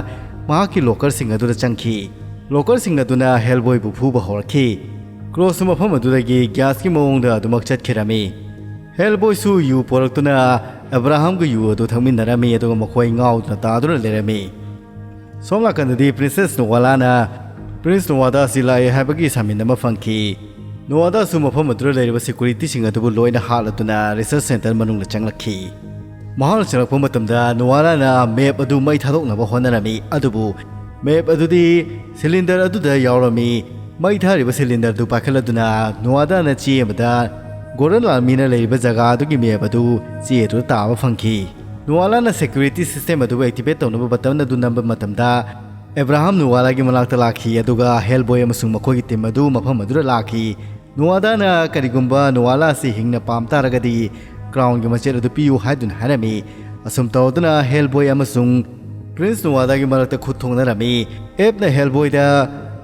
ꯃꯍꯥꯛꯀꯤ ꯂꯣꯀꯔꯁꯤꯡ ꯑꯗꯨꯗ ꯆꯪꯈꯤ꯫ ꯂꯣꯀꯔꯁꯤꯡ ꯑꯗꯨꯅ ꯍꯦꯜꯕꯣꯏꯕꯨ ꯐꯨꯕ ꯍꯧꯔꯛꯈꯤ꯫ ꯀ꯭ꯔꯣꯁꯁꯨ ꯃꯐꯝ ꯑꯗꯨꯗꯒꯤ ꯒ꯭ꯌꯥꯁꯀꯤ ꯃꯑꯣꯡꯗ ꯑꯗꯨꯃꯛ ꯆꯠꯈꯤꯔꯝꯃꯤ꯫ ꯍꯦꯜꯕꯣꯏꯁꯨ ꯌꯨ ꯄꯣꯔꯛꯇꯨꯅ ꯑꯦꯕ꯭ꯔꯥꯍꯥꯝꯒ ꯌꯨ ꯑꯗꯨ ꯊꯛꯃꯤꯟꯅꯔꯝꯃꯤ, ꯑꯗꯨꯒ ꯃꯈꯣꯏ ꯉꯥꯎꯗꯨꯅ ꯇꯥꯗꯨꯅ ꯂꯩꯔꯝꯃꯤ꯫ ꯁꯣꯝ ꯅꯥꯀꯟꯗꯗꯤ ꯄ꯭ꯔꯤꯟꯁꯦꯁ ꯅꯣꯋꯥꯂꯥꯅ ꯄ꯭ꯔꯤꯟꯁ ꯅꯣꯋꯥꯗꯥ ꯑꯁꯤ ꯂꯥꯛꯑꯦ ꯍꯥꯏꯕꯒꯤ ꯁꯥꯃꯤꯟ ꯑꯃ ꯐꯪꯈꯤ꯫ ꯅꯣꯋꯥꯗꯥꯁꯨ ꯃꯐꯝ ꯑꯗꯨꯗ ꯂꯩꯔꯤꯕ ꯁꯦꯀ꯭ꯌꯨꯔꯤꯇꯤꯁꯤꯡ ꯑꯗꯨꯕꯨ ꯂꯣꯏꯅ ꯍꯥꯠꯂꯗꯨꯅ ꯔꯤꯁꯔꯆ ꯁꯦꯟꯇꯔ ꯃꯅꯨꯡꯗ ꯆꯪꯂꯛꯈꯤ꯫ ꯃꯍꯥꯛꯅ ꯆꯪꯂꯛꯄ ꯃꯇꯝꯗ ꯅꯣꯋꯥꯂꯥꯅ ꯃꯦꯞ ꯑꯗꯨ ꯃꯩ ꯊꯥꯗꯣꯛꯅꯕ ꯍꯣꯠꯅꯔꯝꯃꯤ, ꯑꯗꯨꯕꯨ ꯃꯦꯞ ꯑꯗꯨꯗꯤ ꯁꯤꯂꯤꯟꯗꯔ ꯑꯗꯨꯗ ꯌꯥꯎꯔꯝꯃꯤ꯫ ꯃꯩ ꯊꯥꯔꯤꯕ ꯁꯤꯂꯤꯟꯗꯔꯗꯨ ꯄꯥꯏꯈꯠꯂꯗꯨꯅ ꯅꯣꯋꯥꯗꯥꯅ ꯆꯦ ꯑꯃꯗ ꯒꯣꯔꯟ ꯑꯥꯔꯃꯤꯅ ꯂꯩꯔꯤꯕ ꯖꯒꯥ ꯑꯗꯨꯒꯤ ꯃꯦꯞ ꯑꯗꯨ ꯆꯦ ꯑꯗꯨꯗ ꯇꯥꯕ ꯐꯪꯈꯤ꯫ ꯅꯣꯋꯥꯂꯥꯅ ꯁꯦꯀ꯭ꯌꯨꯔꯤꯇꯤ ꯁꯤꯁꯇꯦꯝ ꯑꯗꯨꯕꯨ ꯑꯦꯛꯇꯤꯚꯦꯠ ꯇꯧꯅꯕ ꯕꯇꯟ ꯑꯗꯨ ꯅꯝꯕ ꯃꯇꯝꯗ, ꯑꯦꯕ꯭ꯔꯥꯍꯥꯝ ꯅꯣꯋꯥꯂꯥꯒꯤ ꯃꯅꯥꯛꯇ ꯂꯥꯛꯈꯤ, ꯑꯗꯨꯒ ꯍꯦꯜꯕꯣꯏ ꯑꯃꯁꯨꯡ ꯃꯈꯣꯏꯒꯤ ꯇꯤꯝ ꯑꯗꯨ ꯃꯐꯝ ꯑꯗꯨꯗ ꯂꯥꯛꯈꯤ꯫ ꯅꯣꯋꯥꯗꯥꯅ ꯀꯔꯤꯒꯨꯝꯕ ꯅꯣꯋꯥꯂꯥ ꯑꯁꯤ ꯍꯤꯡꯅ ꯄꯥꯝ ꯇꯥꯔꯒꯗꯤ ꯀ꯭ꯔꯥꯎꯟꯒꯤ ꯃꯆꯦꯠ ꯑꯗꯨ ꯄꯤꯌꯨ ꯍꯥꯏꯗꯨꯅ ꯍꯥꯏꯔꯝꯃꯤ꯫ ꯑꯁꯨꯝ ꯇꯧꯗꯨꯅ ꯍꯦꯜꯕꯣꯏ ꯑꯃꯁꯨꯡ ꯄ꯭ꯔꯤꯟꯁ ꯅꯣꯋꯥꯗꯥꯒꯤ ꯃꯔꯛꯇ ꯈꯨꯠ ꯊꯣꯡꯅꯔꯝꯃꯤ꯫ ꯑꯦꯞꯅ ꯍꯦꯜꯕꯣꯏꯗ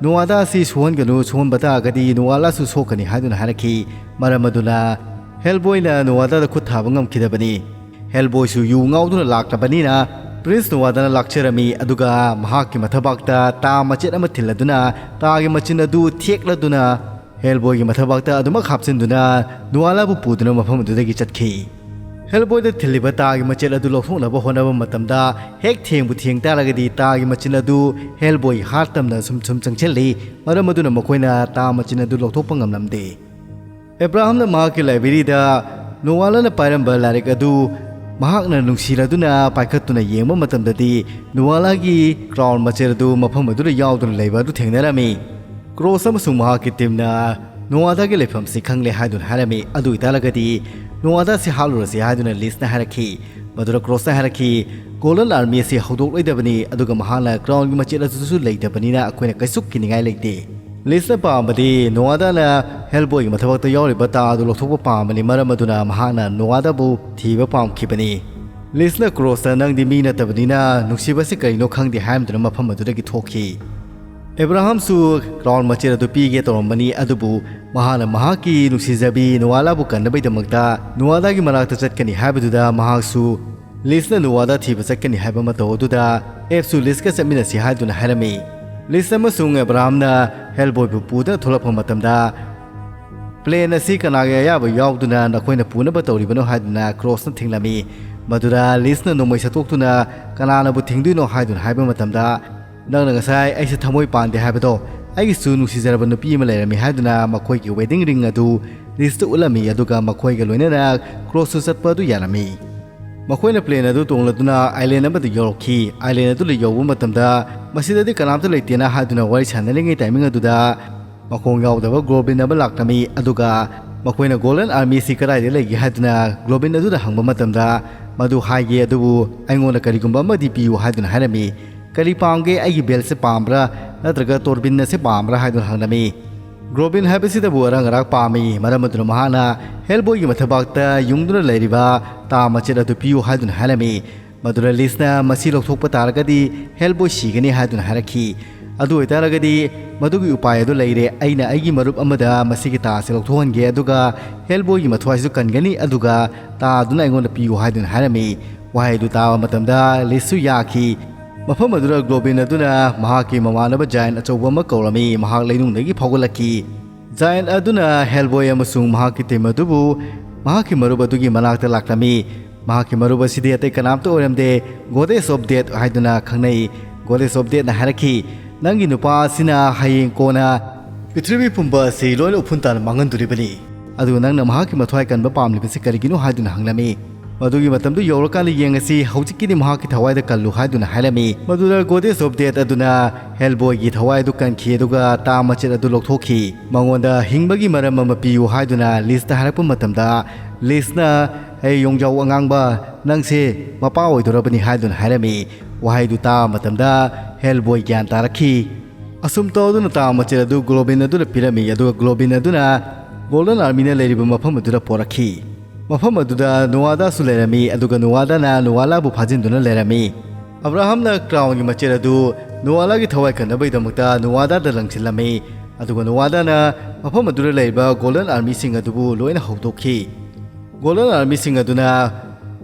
"ꯅꯣꯋꯥꯗꯥ ꯑꯁꯤ ꯁꯣꯛꯍꯟꯒꯅꯨ, ꯁꯣꯛꯍꯟꯕ ꯇꯥꯔꯒꯗꯤ ꯅꯣꯋꯥꯂꯥꯁꯨ ꯁꯣꯛꯀꯅꯤ" ꯍꯥꯏꯗꯨꯅ ꯍꯥꯏꯔꯛꯈꯤ꯫ ꯃꯔꯝ ꯑꯗꯨꯅ ꯍꯦꯜꯕꯣꯏꯅ ꯅꯣꯋꯥꯗꯥꯗ ꯈꯨꯠ ꯊꯥꯕ ꯉꯝꯈꯤꯗꯕꯅꯤ꯫ ꯍꯦꯜꯕꯣꯏꯁꯨ ꯌꯨ ꯉꯥꯎꯗꯨꯅ ꯂꯥꯛꯂꯕꯅꯤꯅ ꯄ꯭ꯔꯤꯟꯁ ꯅꯣꯋꯥꯗꯥꯅ ꯂꯥꯛꯆꯔꯝꯃꯤ, ꯑꯗꯨꯒ ꯃꯍꯥꯛꯀꯤ ꯃꯊꯕꯥꯛꯇ ꯇꯥ ꯃꯆꯦꯠ ꯑꯃ ꯊꯤꯜꯂꯗꯨꯅ ꯇꯥꯒꯤ ꯃꯆꯤꯟ ꯑꯗꯨ ꯊꯦꯛꯂꯗꯨꯅ ꯍꯦꯜꯕꯣꯏꯒꯤ ꯃꯊꯕꯥꯛꯇ ꯑꯗꯨꯃꯛ ꯍꯥꯞꯆꯤꯟꯗꯨꯅ ꯅꯣꯋꯥꯂꯥꯕꯨ ꯄꯨꯗꯨꯅ ꯃꯐꯝ ꯑꯗꯨꯗꯒꯤ ꯆꯠꯈꯤ꯫ ꯍꯦꯜꯕꯣꯏꯗ ꯊꯤꯜꯂꯤꯕ ꯇꯥꯒꯤ ꯃꯆꯦꯠ ꯑꯗꯨ ꯂꯧꯊꯣꯛꯅꯕ ꯍꯣꯠꯅꯕ ꯃꯇꯝꯗ, ꯍꯦꯛ ꯊꯦꯡꯕꯨ ꯊꯦꯡ ꯇꯥꯔꯒꯗꯤ ꯇꯥꯒꯤ ꯃꯆꯤꯟ ꯑꯗꯨ ꯍꯦꯜꯕꯣꯏ ꯍꯥꯔꯠ ꯇꯝꯅ ꯁꯨꯝ ꯁꯨꯝ ꯆꯪꯁꯤꯜꯂꯤ꯫ ꯃꯔꯝ ꯑꯗꯨꯅ ꯃꯈꯣꯏꯅ ꯇꯥ ꯃꯆꯤꯟ ꯑꯗꯨ ꯂꯧꯊꯣꯛꯄ ꯉꯝꯂꯝꯗꯦ꯫ ꯑꯦꯕ꯭ꯔꯥꯍꯥꯝꯅ ꯃꯍꯥꯛꯀꯤ ꯂꯥꯏꯕ꯭ꯔꯦꯔꯤꯗ ꯅꯣꯋꯥꯂꯥꯅ ꯄꯥꯏꯔꯝꯕ ꯂꯥꯏꯔꯤꯛ ꯑꯗꯨ ꯃꯍꯥꯛꯅ ꯅꯨꯡꯁꯤꯔꯗꯨꯅ ꯄꯥꯏꯈꯠꯇꯨꯅ ꯌꯦꯡꯕ ꯃꯇꯝꯗꯗꯤ, ꯅꯣꯋꯥꯂꯥꯒꯤ ꯀ꯭ꯔꯥꯎꯟ ꯃꯆꯦꯠ ꯑꯗꯨ ꯃꯐꯝ ꯑꯗꯨꯗ ꯌꯥꯎꯗꯨꯅ ꯂꯩꯕ ꯑꯗꯨ ꯊꯦꯡꯅꯔꯝꯃꯤ꯫ ꯀ꯭ꯔꯣꯁ ꯑꯃꯁꯨꯡ ꯃꯍꯥꯛꯀꯤ ꯇꯤꯝꯅ ꯅꯣꯋꯥꯗꯥꯒꯤ ꯂꯩꯐꯝꯁꯤ ꯈꯪꯂꯦ ꯍꯥꯏꯗꯨꯅ ꯍꯥꯏꯔꯝꯃꯤ꯫ ꯑꯗꯨ ꯑꯣꯏꯇꯥꯔꯒꯗꯤ ꯅꯣꯋꯥꯗꯥꯁꯤ ꯍꯥꯠꯂꯨꯔꯁꯤ ꯍꯥꯏꯗꯨꯅ ꯂꯤꯁꯅ ꯍꯥꯏꯔꯛꯈꯤ꯫ ꯃꯗꯨꯗ ꯀ꯭ꯔꯣꯁꯅ ꯍꯥꯏꯔꯛꯈꯤ, "ꯒꯣꯜꯗꯟ ꯑꯥꯔꯃꯤ ꯑꯁꯤ ꯍꯧꯗꯣꯛꯂꯣꯏꯗꯕꯅꯤ, ꯑꯗꯨꯒ ꯃꯍꯥꯛꯅ ꯀ꯭ꯔꯥꯎꯟꯒꯤ ꯃꯆꯦꯠ ꯑꯗꯨꯁꯨ ꯂꯩꯇꯕꯅꯤꯅ ꯑꯩꯈꯣꯏꯅ ꯀꯩꯁꯨ ꯀꯤꯅꯤꯡꯉꯥꯏ ꯂꯩꯇꯦ"꯫ ꯂꯤꯁꯅ ꯄꯥꯝꯕꯗꯤ ꯅꯣꯋꯥꯗꯥꯅ ꯍꯦꯜꯕꯣꯏꯒꯤ ꯃꯊꯕꯥꯛꯇ ꯌꯥꯎꯔꯤꯕ ꯇꯥ ꯑꯗꯨ ꯂꯧꯊꯣꯛꯄ ꯄꯥꯝꯕꯅꯤ, ꯃꯔꯝ ꯑꯗꯨꯅ ꯃꯍꯥꯛꯅ ꯅꯣꯋꯥꯗꯥꯕꯨ ꯊꯤꯕ ꯄꯥꯝꯈꯤꯕꯅꯤ꯫ ꯂꯤꯁꯅ ꯀ꯭ꯔꯣꯁꯇ "ꯅꯪꯗꯤ ꯃꯤ ꯅꯠꯇꯕꯅꯤꯅ ꯅꯨꯡꯁꯤꯕꯁꯤ ꯀꯔꯤꯅꯣ ꯈꯪꯗꯦ" ꯍꯥꯏꯔꯝꯗꯨꯅ ꯃꯐꯝ ꯑꯗꯨꯗꯒꯤ ꯊꯣꯛꯈꯤ꯫ ꯑꯦꯕ꯭ꯔꯥꯍꯥꯝꯁꯨ ꯀ꯭ꯔꯥꯎꯟ ꯃꯆꯦꯠ ꯑꯗꯨ ꯄꯤꯒꯦ ꯇꯧꯔꯝꯕꯅꯤ, ꯑꯗꯨꯕꯨ ꯃꯍꯥꯛꯅ ꯃꯍꯥꯛꯀꯤ ꯅꯨꯡꯁꯤꯖꯕꯤ ꯅꯣꯋꯥꯂꯥꯕꯨ ꯀꯟꯅꯕꯒꯤꯗꯃꯛꯇ ꯅꯣꯋꯥꯗꯥꯒꯤ ꯃꯅꯥꯛꯇ ꯆꯠꯀꯅꯤ ꯍꯥꯏꯕꯗꯨꯗ ꯃꯍꯥꯛꯁꯨ ꯂꯤꯁꯅ ꯅꯣꯋꯥꯗꯥ ꯊꯤꯕ ꯆꯠꯀꯅꯤ ꯍꯥꯏꯕ ꯃꯇꯧ ꯑꯗꯨꯗ ꯑꯦꯞꯁꯨ ꯂꯤꯁꯀ ꯆꯠꯃꯤꯟꯅꯁꯤ ꯍꯥꯏꯗꯨꯅ ꯍꯥꯏꯔꯝꯃꯤ꯫ ꯂꯤꯁ ꯑꯃꯁꯨꯡ ꯑꯦꯕ꯭ꯔꯥꯍꯥꯝꯅ ꯍꯦꯜꯕꯣꯏꯕꯨ ꯄꯨꯗꯨꯅ ꯊꯣꯛꯂꯛꯄ ꯃꯇꯝꯗ, "ꯄ꯭ꯂꯦꯟ ꯑꯁꯤ ꯀꯅꯥꯒꯤ ꯑꯌꯥꯕ ꯌꯥꯎꯗꯨꯅ ꯅꯈꯣꯏꯅ ꯄꯨꯅꯕ ꯇꯧꯔꯤꯕꯅꯣ?" ꯍꯥꯏꯗꯨꯅ ꯀ꯭ꯔꯣꯁꯅ ꯊꯤꯡꯂꯝꯃꯤ꯫ ꯃꯗꯨꯗ ꯂꯤꯁꯅ ꯅꯣꯡꯃꯩ ꯁꯠꯇꯣꯛꯇꯨꯅ, "ꯀꯅꯥꯅꯕꯨ ꯊꯤꯡꯗꯣꯏꯅꯣ?" ꯍꯥꯏꯗꯨꯅ ꯍꯥꯏꯕ ꯃꯇꯝꯗ, "ꯅꯪꯅ ꯉꯁꯥꯏ ꯑꯩꯁꯦ ꯊꯃꯣꯏ ꯄꯥꯟꯗꯦ ꯍꯥꯏꯕꯗꯣ, ꯑꯩꯒꯤꯁꯨ ꯅꯨꯡꯁꯤꯖꯔꯕ ꯅꯨꯄꯤ ꯑꯃ ꯂꯩꯔꯝꯃꯤ" ꯍꯥꯏꯗꯨꯅ ꯃꯈꯣꯏꯒꯤ ꯋꯦꯗꯤꯡ ꯔꯤꯡ ꯑꯗꯨ ꯂꯤꯁꯇ ꯎꯠꯂꯝꯃꯤ, ꯑꯗꯨꯒ ꯃꯈꯣꯏꯒ ꯂꯣꯏꯅꯅ ꯀ꯭ꯔꯣꯁꯁꯨ ꯆꯠꯄ ꯑꯗꯨ ꯌꯥꯔꯝꯃꯤ꯫ ꯃꯈꯣꯏꯅ ꯄ꯭ꯂꯦꯟ ꯑꯗꯨ ꯇꯣꯡꯂꯗꯨꯅ ꯑꯥꯏꯂꯦꯟ ꯑꯃꯗ ꯌꯧꯔꯛꯈꯤ꯫ ꯑꯥꯏꯂꯦꯟ ꯑꯗꯨꯗ ꯌꯧꯕ ꯃꯇꯝꯗ, "ꯃꯁꯤꯗꯗꯤ ꯀꯅꯥꯝꯇ ꯂꯩꯇꯦꯅ" ꯍꯥꯏꯗꯨꯅ ꯋꯥꯔꯤ ꯁꯥꯟꯅꯔꯤꯉꯩ ꯇꯥꯏꯃꯤꯡ ꯑꯗꯨꯗ ꯃꯈꯣꯡ ꯌꯥꯎꯗꯕ ꯒ꯭ꯂꯣꯕꯤꯟ ꯑꯃ ꯂꯥꯛꯂꯝꯃꯤ꯫ ꯑꯗꯨꯒ ꯃꯈꯣꯏꯅ "ꯒꯣꯜꯗꯟ ꯑꯥꯔꯃꯤꯁꯤ ꯀꯗꯥꯏꯗ ꯂꯩꯒꯦ?" ꯍꯥꯏꯗꯨꯅ ꯒ꯭ꯂꯣꯕꯤꯟ ꯑꯗꯨꯗ ꯍꯪꯕ ꯃꯇꯝꯗ, "ꯃꯗꯨ ꯍꯥꯏꯒꯦ, ꯑꯗꯨꯕꯨ ꯑꯩꯉꯣꯟꯗ ꯀꯔꯤꯒꯨꯝꯕ ꯑꯃꯗꯤ ꯄꯤꯌꯨ" ꯍꯥꯏꯗꯨꯅ ꯍꯥꯏꯔꯝꯃꯤ꯫ "ꯀꯔꯤ ꯄꯥꯝꯒꯦ? ꯑꯩꯒꯤ ꯕꯦꯜꯁꯦ ꯄꯥꯝꯕ꯭ꯔꯥ, ꯅꯠꯇ꯭ꯔꯒ ꯇꯣꯔꯕꯤꯟ ꯑꯁꯦ ꯄꯥꯝꯕ꯭ꯔꯥ?" ꯍꯥꯏꯗꯨꯅ ꯍꯪꯂꯝꯃꯤ꯫ ꯒ꯭ꯂꯣꯕꯤꯟ ꯍꯥꯏꯕꯁꯤꯗꯕꯨ ꯑꯔꯥꯡ ꯑꯔꯥꯛ ꯄꯥꯝꯃꯤ, ꯃꯔꯝ ꯑꯗꯨꯅ ꯃꯍꯥꯛꯅ ꯍꯦꯜꯕꯣꯏꯒꯤ ꯃꯊꯕꯥꯛꯇ ꯌꯨꯡꯗꯨꯅ ꯂꯩꯔꯤꯕ ꯇꯥ ꯃꯆꯦꯠ ꯑꯗꯨ ꯄꯤꯌꯨ ꯍꯥꯏꯗꯨꯅ ꯍꯥꯏꯔꯝꯃꯤ꯫ ꯃꯗꯨꯗ ꯂꯤꯁꯅ "ꯃꯁꯤ ꯂꯧꯊꯣꯛꯄ ꯇꯥꯔꯒꯗꯤ ꯍꯦꯜꯕꯣꯏ ꯁꯤꯒꯅꯤ" ꯍꯥꯏꯗꯨꯅ ꯍꯥꯏꯔꯛꯈꯤ꯫ "ꯑꯗꯨ ꯑꯣꯏꯇꯥꯔꯒꯗꯤ ꯃꯗꯨꯒꯤ ꯎꯄꯥꯏ ꯑꯗꯨ ꯂꯩꯔꯦ, ꯑꯩꯅ ꯑꯩꯒꯤ ꯃꯔꯨꯞ ꯑꯃꯗ ꯃꯁꯤꯒꯤ ꯇꯥ ꯑꯁꯤ ꯂꯧꯊꯣꯛꯍꯟꯒꯦ, ꯑꯗꯨꯒ ꯍꯦꯜꯕꯣꯏꯒꯤ ꯃꯊ꯭ꯋꯥꯏꯁꯨ ꯀꯟꯒꯅꯤ, ꯑꯗꯨꯒ ꯇꯥ ꯑꯗꯨꯅ ꯑꯩꯉꯣꯟꯗ ꯄꯤꯌꯨ" ꯍꯥꯏꯗꯨꯅ ꯍꯥꯏꯔꯝꯃꯤ꯫ ꯋꯥꯍꯩ ꯑꯗꯨ ꯇꯥꯕ ꯃꯇꯝꯗ ꯂꯤꯁꯁꯨ ꯌꯥꯈꯤ꯫ ꯃꯐꯝ ꯑꯗꯨꯗ ꯒ꯭ꯂꯣꯕꯤꯟ ꯑꯗꯨꯅ ꯃꯍꯥꯛꯀꯤ ꯃꯃꯥꯟꯅꯕ ꯖꯥꯏꯟ ꯑꯆꯧꯕ ꯑꯃ ꯀꯧꯔꯝꯃꯤ, ꯃꯍꯥꯛ ꯂꯩꯅꯨꯡꯗꯒꯤ ꯐꯥꯎꯒꯠꯂꯛꯈꯤ꯫ ꯖꯥꯏꯟ ꯑꯗꯨꯅ ꯍꯦꯜꯕꯣꯏ ꯑꯃꯁꯨꯡ ꯃꯍꯥꯛꯀꯤ ꯇꯤꯝ ꯑꯗꯨꯕꯨ ꯃꯍꯥꯛꯀꯤ ꯃꯔꯨꯞ ꯑꯗꯨꯒꯤ ꯃꯅꯥꯛꯇ ꯂꯥꯛꯂꯝꯃꯤ꯫ ꯃꯍꯥꯛꯀꯤ ꯃꯔꯨꯞ ꯑꯁꯤꯗꯤ ꯑꯇꯩ ꯀꯅꯥꯝꯇ ꯑꯣꯏꯔꯝꯗꯦ, Goddess of Death ꯍꯥꯏꯗꯨꯅ ꯈꯪꯅꯩ꯫ Goddess of Deathꯅ ꯍꯥꯏꯔꯛꯈꯤ, "ꯅꯪꯒꯤ ꯅꯨꯄꯥ ꯑꯁꯤꯅ ꯍꯌꯦꯡ ꯀꯣꯟꯅ ꯄ꯭ꯔꯤꯊꯤꯕꯤ ꯄꯨꯝꯕ ꯑꯁꯤ ꯂꯣꯏꯅ ꯎꯐꯨꯟ ꯇꯥꯅ ꯃꯥꯡꯍꯟꯗꯣꯔꯤꯕꯅꯤ꯫ ꯑꯗꯨꯒ ꯅꯪꯅ ꯃꯍꯥꯛꯀꯤ ꯃꯊ꯭ꯋꯥꯏ ꯀꯟꯕ ꯄꯥꯝꯂꯤꯕꯁꯤ ꯀꯔꯤꯒꯤꯅꯣ?" ꯍꯥꯏꯗꯨꯅ ꯍꯪꯂꯝꯃꯤ꯫ "ꯃꯗꯨꯒꯤ ꯃꯇꯝꯗꯨ ꯌꯧꯔꯀꯥꯟꯗ ꯌꯦꯡꯉꯁꯤ, ꯍꯧꯖꯤꯛꯀꯤꯗꯤ ꯃꯍꯥꯛꯀꯤ ꯊꯋꯥꯏꯗ ꯀꯜꯂꯨ" ꯍꯥꯏꯗꯨꯅ ꯍꯥꯏꯔꯝꯃꯤ꯫ ꯃꯗꯨꯗ Goddess of Death ꯑꯗꯨꯅ ꯍꯦꯜꯕꯣꯏꯒꯤ ꯊꯋꯥꯏ ꯑꯗꯨ ꯀꯟꯈꯤ, ꯑꯗꯨꯒ ꯇꯥ ꯃꯆꯦꯠ ꯑꯗꯨ ꯂꯧꯊꯣꯛꯈꯤ꯫ ꯃꯉꯣꯟꯗ ꯍꯤꯡꯕꯒꯤ ꯃꯔꯝ ꯑꯃ ꯄꯤꯌꯨ ꯍꯥꯏꯗꯨꯅ ꯂꯤꯁꯇ ꯍꯥꯏꯔꯛꯄ ꯃꯇꯝꯗ, ꯂꯤꯁꯅ, "ꯑꯩ ꯌꯣꯡꯖꯥꯎ ꯑꯉꯥꯡꯕ, ꯅꯪꯁꯦ ꯃꯄꯥ ꯑꯣꯏꯗꯧꯔꯕꯅꯤ" ꯍꯥꯏꯗꯨꯅ ꯍꯥꯏꯔꯝꯃꯤ꯫ ꯋꯥꯍꯩꯗꯨ ꯇꯥꯕ ꯃꯇꯝꯗ ꯍꯦꯜꯕꯣꯏ ꯒ꯭ꯌꯥꯟ ꯇꯥꯔꯛꯈꯤ꯫ ꯑꯁꯨꯝ ꯇꯧꯗꯨꯅ ꯇꯥ ꯃꯆꯦꯠ ꯑꯗꯨ ꯒ꯭ꯂꯣꯕꯤꯟ ꯑꯗꯨꯗ ꯄꯤꯔꯝꯃꯤ, ꯑꯗꯨꯒ ꯒ꯭ꯂꯣꯕꯤꯟ ꯑꯗꯨꯅ ꯒꯣꯜꯗꯟ ꯑꯥꯔꯃꯤꯅ ꯂꯩꯔꯤꯕ ꯃꯐꯝ ꯑꯗꯨꯗ ꯄꯣꯔꯛꯈꯤ꯫ ꯃꯐꯝ ꯑꯗꯨꯗ ꯅꯣꯋꯥꯗꯥꯁꯨ ꯂꯩꯔꯝꯃꯤ, ꯑꯗꯨꯒ ꯅꯣꯋꯥꯗꯥꯅ ꯅꯣꯋꯥꯂꯥꯕꯨ ꯐꯥꯖꯤꯟꯗꯨꯅ ꯂꯩꯔꯝꯃꯤ꯫ ꯑꯕ꯭ꯔꯥꯍꯝꯅ ꯀ꯭ꯔꯥꯎꯟꯒꯤ ꯃꯆꯦꯠ ꯑꯗꯨ ꯅꯣꯋꯥꯂꯥꯒꯤ ꯊꯋꯥꯏ ꯀꯟꯅꯕꯒꯤꯗꯃꯛꯇ ꯅꯣꯋꯥꯗꯥꯗ ꯂꯪꯁꯤꯜꯂꯝꯃꯤ, ꯑꯗꯨꯒ ꯅꯣꯋꯥꯗꯥꯅ ꯃꯐꯝ ꯑꯗꯨꯗ ꯂꯩꯔꯤꯕ ꯒꯣꯜꯗꯟ ꯑꯥꯔꯃꯤꯁꯤꯡ ꯑꯗꯨꯕꯨ ꯂꯣꯏꯅ ꯍꯧꯗꯣꯛꯈꯤ꯫ ꯒꯣꯜꯗꯟ ꯑꯥꯔꯃꯤꯁꯤꯡ ꯑꯗꯨꯅ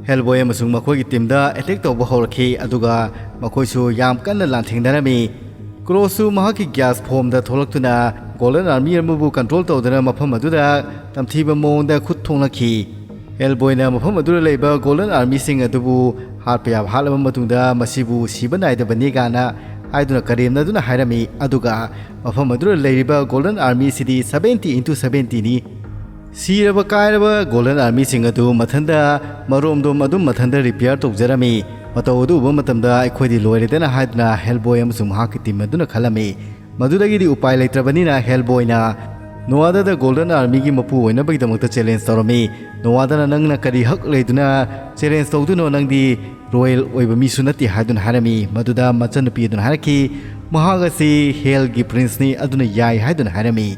ꯍꯦꯜꯕꯣꯏ ꯑꯃꯁꯨꯡ ꯃꯈꯣꯏꯒꯤ ꯇꯤꯝꯗ ꯑꯦꯇꯦꯛ ꯇꯧꯕ ꯍꯧꯔꯛꯈꯤ, ꯑꯗꯨꯒ ꯃꯈꯣꯏꯁꯨ ꯌꯥꯝ ꯀꯟꯅ ꯂꯥꯟꯊꯦꯡꯅꯔꯝꯃꯤ꯫ ꯀ꯭ꯔꯣꯁꯁꯨ ꯃꯍꯥꯛꯀꯤ ꯒ꯭ꯌꯥꯁ ꯐꯣꯝꯗ ꯊꯣꯛꯂꯛꯇꯨꯅ ꯒꯣꯜꯗꯟ ꯑꯥꯔꯃꯤ ꯑꯃꯕꯨ ꯀꯟꯇ꯭ꯔꯣꯜ ꯇꯧꯗꯨꯅ ꯃꯐꯝ ꯑꯗꯨꯗ ꯇꯝꯊꯤꯕ ꯃꯑꯣꯡꯗ ꯈꯨꯠ ꯊꯣꯡꯂꯛꯈꯤ꯫ ꯍꯦꯜꯕꯣꯏꯅ ꯃꯐꯝ ꯑꯗꯨꯗ ꯂꯩꯕ ꯒꯣꯜꯗꯟ ꯑꯥꯔꯃꯤꯁꯤꯡ ꯑꯗꯨꯕꯨ ꯍꯥꯠꯄ ꯌꯥꯕ ꯍꯥꯠꯂꯕ ꯃꯇꯨꯡꯗ ꯃꯁꯤꯕꯨ ꯁꯤꯕ ꯅꯥꯏꯗꯕꯅꯤ ꯀꯥꯏꯅ ꯍꯥꯏꯗꯨꯅ ꯀꯔꯦꯝꯅꯗꯨꯅ ꯍꯥꯏꯔꯝꯃꯤ, ꯑꯗꯨꯒ ꯃꯐꯝ ꯑꯗꯨꯗ ꯂꯩꯔꯤꯕ ꯒꯣꯜꯗꯟ ꯑꯥꯔꯃꯤ ꯑꯁꯤꯗꯤ seventy into seventy ꯅꯤ꯫ ꯁꯤꯔꯕ ꯀꯥꯏꯔꯕ ꯒꯣꯜꯗꯟ ꯑꯥꯔꯃꯤꯁꯤꯡ ꯑꯗꯨ ꯃꯊꯟꯇ ꯃꯔꯣꯝꯗꯣꯝ ꯑꯗꯨꯝ ꯃꯊꯟꯇ ꯔꯤꯄꯤꯌꯥꯔ ꯇꯧꯖꯔꯝꯃꯤ꯫ ꯃꯇꯧ ꯑꯗꯨ ꯎꯕ ꯃꯇꯝꯗ ꯑꯩꯈꯣꯏꯗꯤ ꯂꯣꯏꯔꯦꯗꯅ ꯍꯥꯏꯗꯨꯅ ꯍꯦꯜꯕꯣꯏ ꯑꯃꯁꯨꯡ ꯃꯍꯥꯛꯀꯤ ꯇꯤꯝ ꯑꯗꯨꯅ ꯈꯜꯂꯝꯃꯤ꯫ ꯃꯗꯨꯗꯒꯤꯗꯤ ꯎꯄꯥꯏ ꯂꯩꯇ꯭ꯔꯕꯅꯤꯅ ꯍꯦꯜꯕꯣꯏꯅ ꯅꯣꯋꯥꯗꯥꯗ ꯒꯣꯜꯗꯟ ꯑꯥꯔꯃꯤꯒꯤ ꯃꯄꯨ ꯑꯣꯏꯅꯕꯒꯤꯗꯃꯛꯇ ꯆꯦꯂꯦꯟꯖ ꯇꯧꯔꯝꯃꯤ꯫ ꯅꯣꯋꯥꯗꯥꯅ, "ꯅꯪꯅ ꯀꯔꯤ ꯍꯛ ꯂꯩꯗꯨꯅ ꯆꯦꯂꯦꯟꯖ ꯇꯧꯗꯨꯅꯣ? ꯅꯪꯗꯤ ꯔꯣꯌꯦꯜ ꯑꯣꯏꯕ ꯃꯤꯁꯨ ꯅꯠꯇꯦ" ꯍꯥꯏꯗꯨꯅ ꯍꯥꯏꯔꯝꯃꯤ꯫ ꯃꯗꯨꯗ ꯃꯆꯟꯅꯨꯄꯤ ꯑꯗꯨꯅ ꯍꯥꯏꯔꯛꯈꯤ, "ꯃꯍꯥꯛ ꯑꯁꯤ ꯍꯦꯜꯒꯤ ꯄ꯭ꯔꯤꯟꯁꯅꯤ, ꯑꯗꯨꯅ ꯌꯥꯏ" ꯍꯥꯏꯗꯨꯅ ꯍꯥꯏꯔꯝꯃꯤ꯫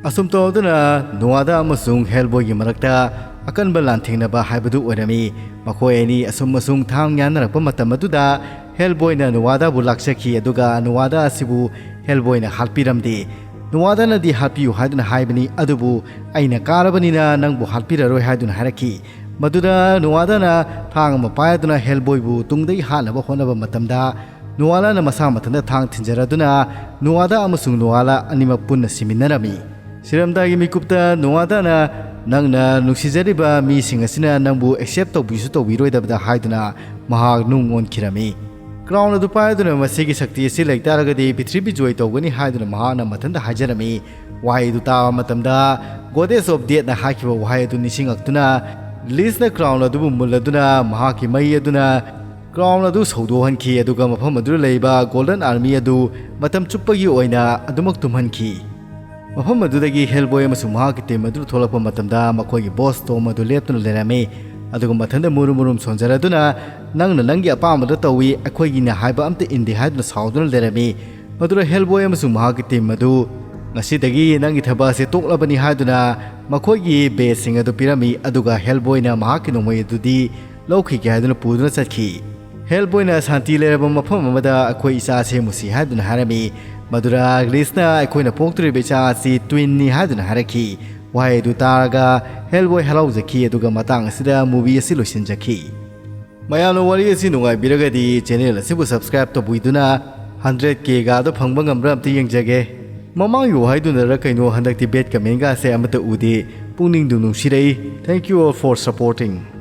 ꯑꯁꯨꯝ ꯇꯧꯗꯨꯅ ꯅꯣꯋꯥꯗꯥ ꯑꯃꯁꯨꯡ ꯍꯦꯜꯕꯣꯏꯒꯤ ꯃꯔꯛꯇ ꯑꯀꯟꯕ ꯂꯥꯟꯊꯦꯡꯅꯕ ꯍꯥꯏꯕꯗꯨ ꯑꯣꯏꯔꯝꯃꯤ꯫ ꯃꯈꯣꯏ ꯑꯅꯤ ꯑꯁꯨꯝ ꯑꯁꯨꯝ ꯊꯥꯡ ꯌꯥꯟꯅꯔꯛꯄ ꯃꯇꯝ ꯑꯗꯨꯗ ꯍꯦꯜꯕꯣꯏꯅ ꯅꯣꯋꯥꯗꯥꯕꯨ ꯂꯥꯛꯆꯈꯤ, ꯑꯗꯨꯒ ꯅꯣꯋꯥꯗꯥ ꯑꯁꯤꯕꯨ ꯍꯦꯜꯕꯣꯏꯅ ꯍꯥꯠꯄꯤꯔꯝꯗꯦ꯫ ꯅꯣꯋꯥꯗꯥꯅꯗꯤ ꯍꯥꯠꯄꯤꯌꯨ ꯍꯥꯏꯗꯨꯅ ꯍꯥꯏꯕꯅꯤ, ꯑꯗꯨꯕꯨ "ꯑꯩꯅ ꯀꯥꯔꯕꯅꯤꯅ ꯅꯪꯕꯨ ꯍꯥꯠꯄꯤꯔꯔꯣꯏ" ꯍꯥꯏꯗꯨꯅ ꯍꯥꯏꯔꯛꯈꯤ꯫ ꯃꯗꯨꯗ ꯅꯣꯋꯥꯗꯥꯅ ꯊꯥꯡ ꯑꯃ ꯄꯥꯏꯗꯨꯅ ꯍꯦꯜꯕꯣꯏꯕꯨ ꯇꯨꯡꯗꯒꯤ ꯍꯥꯠꯅꯕ ꯍꯣꯠꯅꯕ ꯃꯇꯝꯗ, ꯅꯣꯋꯥꯂꯥꯅ ꯃꯁꯥ ꯃꯊꯟꯇ ꯊꯥꯡ ꯊꯤꯟꯖꯔꯗꯨꯅ ꯅꯣꯋꯥꯗꯥ ꯑꯃꯁꯨꯡ ꯅꯣꯋꯥꯂꯥ ꯑꯅꯤꯃꯛ ꯄꯨꯟꯅ ꯁꯤꯃꯤꯟꯅꯔꯝꯃꯤ꯫ ꯁꯤꯔꯝꯗꯥꯏꯒꯤ ꯃꯤꯀꯨꯞꯇ ꯅꯣꯋꯥꯗꯥꯅ, "ꯅꯪꯅ ꯅꯨꯡꯁꯤꯖꯔꯤꯕ ꯃꯤꯁꯤꯡ ꯑꯁꯤꯅ ꯅꯪꯕꯨ ꯑꯦꯛꯁꯦꯞ ꯇꯧꯕꯤꯁꯨ ꯇꯧꯕꯤꯔꯣꯏꯗꯕꯗ" ꯍꯥꯏꯗꯨꯅ ꯃꯍꯥꯛ ꯅꯨꯡ ꯑꯣꯟꯈꯤꯔꯝꯃꯤ꯫ ꯀ꯭ꯔꯥꯎꯟ ꯑꯗꯨ ꯄꯥꯏꯗꯨꯅ, "ꯃꯁꯤꯒꯤ ꯁꯛꯇꯤ ꯑꯁꯤ ꯂꯩꯇꯥꯔꯒꯗꯤ ꯄ꯭ꯔꯤꯊꯤꯕꯤ ꯖꯣꯏ ꯇꯧꯒꯅꯤ" ꯍꯥꯏꯗꯨꯅ ꯃꯍꯥꯛꯅ ꯃꯊꯟꯇ ꯍꯥꯏꯖꯔꯝꯃꯤ꯫ ꯋꯥꯍꯩ ꯑꯗꯨ ꯇꯥꯕ ꯃꯇꯝꯗ, ꯒꯣꯗꯦꯁ ꯑꯣꯐ ꯗꯦꯠꯅ ꯍꯥꯏꯈꯤꯕ ꯋꯥꯍꯩ ꯑꯗꯨ ꯅꯤꯡꯁꯤꯡꯂꯛꯇꯨꯅ, ꯂꯤꯁꯅ ꯀ꯭ꯔꯥꯎꯟ ꯑꯗꯨꯕꯨ ꯃꯨꯜꯂꯗꯨꯅ ꯃꯍꯥꯛꯀꯤ ꯃꯩ ꯑꯗꯨꯅ ꯀ꯭ꯔꯥꯎꯟ ꯑꯗꯨ ꯁꯧꯗꯣꯛꯍꯟꯈꯤ, ꯑꯗꯨꯒ ꯃꯐꯝ ꯑꯗꯨꯗ ꯂꯩꯕ ꯒꯣꯜꯗꯟ ꯑꯥꯔꯃꯤ ꯑꯗꯨ ꯃꯇꯝ ꯆꯨꯞꯄꯒꯤ ꯑꯣꯏꯅ ꯑꯗꯨꯃꯛ ꯇꯨꯝꯍꯟꯈꯤ꯫ ꯃꯐꯝ ꯑꯗꯨꯗꯒꯤ ꯍꯦꯜꯕꯣꯏ ꯑꯃꯁꯨꯡ ꯃꯍꯥꯛꯀꯤ ꯇꯤꯝ ꯑꯗꯨ ꯊꯣꯛꯂꯛꯄ ꯃꯇꯝꯗ, ꯃꯈꯣꯏꯒꯤ ꯕꯣꯁ ꯇꯣꯝ ꯑꯗꯨ ꯂꯦꯞꯇꯨꯅ ꯂꯩꯔꯝꯃꯤ, ꯑꯗꯨꯒ ꯃꯊꯟꯇ ꯃꯨꯔꯨꯝ ꯃꯨꯔꯨꯝ ꯁꯣꯟꯖꯔꯗꯨꯅ, "ꯅꯪꯅ ꯅꯪꯒꯤ ꯑꯄꯥꯝꯕꯗ ꯇꯧꯏ, ꯑꯩꯈꯣꯏꯒꯤꯅ ꯍꯥꯏꯕ ꯑꯝꯇ ꯏꯟꯗꯦ" ꯍꯥꯏꯗꯨꯅ ꯁꯥꯎꯗꯨꯅ ꯂꯩꯔꯝꯃꯤ꯫ ꯃꯗꯨꯗ ꯍꯦꯜꯕꯣꯏ ꯑꯃꯁꯨꯡ ꯃꯍꯥꯛꯀꯤ ꯇꯤꯝ ꯑꯗꯨ ꯉꯁꯤꯗꯒꯤ ꯅꯪꯒꯤ ꯊꯕꯛ ꯑꯁꯤ ꯇꯣꯛꯂꯕꯅꯤ ꯍꯥꯏꯗꯨꯅ ꯃꯈꯣꯏꯒꯤ ꯕꯦꯖꯁꯤꯡ ꯑꯗꯨ ꯄꯤꯔꯝꯃꯤ, ꯑꯗꯨꯒ ꯍꯦꯜꯕꯣꯏꯅ ꯃꯍꯥꯛꯀꯤ ꯅꯣꯡꯃꯩ ꯑꯗꯨꯗꯤ ꯂꯧꯈꯤꯒꯦ ꯍꯥꯏꯗꯨꯅ ꯄꯨꯗꯨꯅ ꯆꯠꯈꯤ꯫ ꯍꯦꯜꯕꯣꯏꯅ ꯁꯥꯟꯇꯤ ꯂꯩꯔꯕ ꯃꯐꯝ ꯑꯃꯗ ꯑꯩꯈꯣꯏ ꯏꯆꯥ ꯁꯦꯝꯃꯨꯁꯤ ꯍꯥꯏꯗꯨꯅ ꯍꯥꯏꯔꯝꯃꯤ꯫ ꯃꯗꯨꯗ ꯒ꯭ꯔꯤꯁꯅ ꯑꯩꯈꯣꯏꯅ ꯄꯣꯛꯇꯣꯔꯤꯕ ꯏꯆꯥ ꯑꯁꯤ ꯇ꯭ꯋꯤꯟꯅꯤ ꯍꯥꯏꯗꯨꯅ ꯍꯥꯏꯔꯛꯈꯤ꯫ ꯋꯥꯍꯩ ꯑꯗꯨ ꯇꯥꯔꯒ ꯍꯦꯜꯕꯣꯏ ꯍꯔꯥꯎꯖꯈꯤ, ꯑꯗꯨꯒ ꯃꯇꯥꯡ ꯑꯁꯤꯗ movie ꯑꯁꯤ ꯂꯣꯏꯁꯤꯟꯖꯈꯤ꯫ ꯃꯌꯥꯝꯅ ꯋꯥꯔꯤ ꯑꯁꯤ ꯅꯨꯡꯉꯥꯏꯕꯤꯔꯒꯗꯤ channel ꯑꯁꯤꯕꯨ subscribe ꯇꯧꯕꯤꯗꯨꯅ hundred K ꯒꯗꯣ ꯐꯪꯕ ꯉꯝꯕ꯭ꯔꯥ ꯑꯝꯇ ꯌꯦꯡꯖꯒꯦ꯫ ꯃꯃꯥꯡꯒꯤ ꯋꯥꯍꯩꯗꯨꯅꯔ ꯀꯩꯅꯣ, ꯍꯟꯗꯛꯇꯤ bad comment ꯒꯁꯦ ꯑꯃꯠꯇ ꯎꯗꯦ꯫ ꯄꯨꯛꯅꯤꯡꯗꯨ ꯅꯨꯡꯁꯤꯔꯛꯏ꯫ Thank you all for supporting.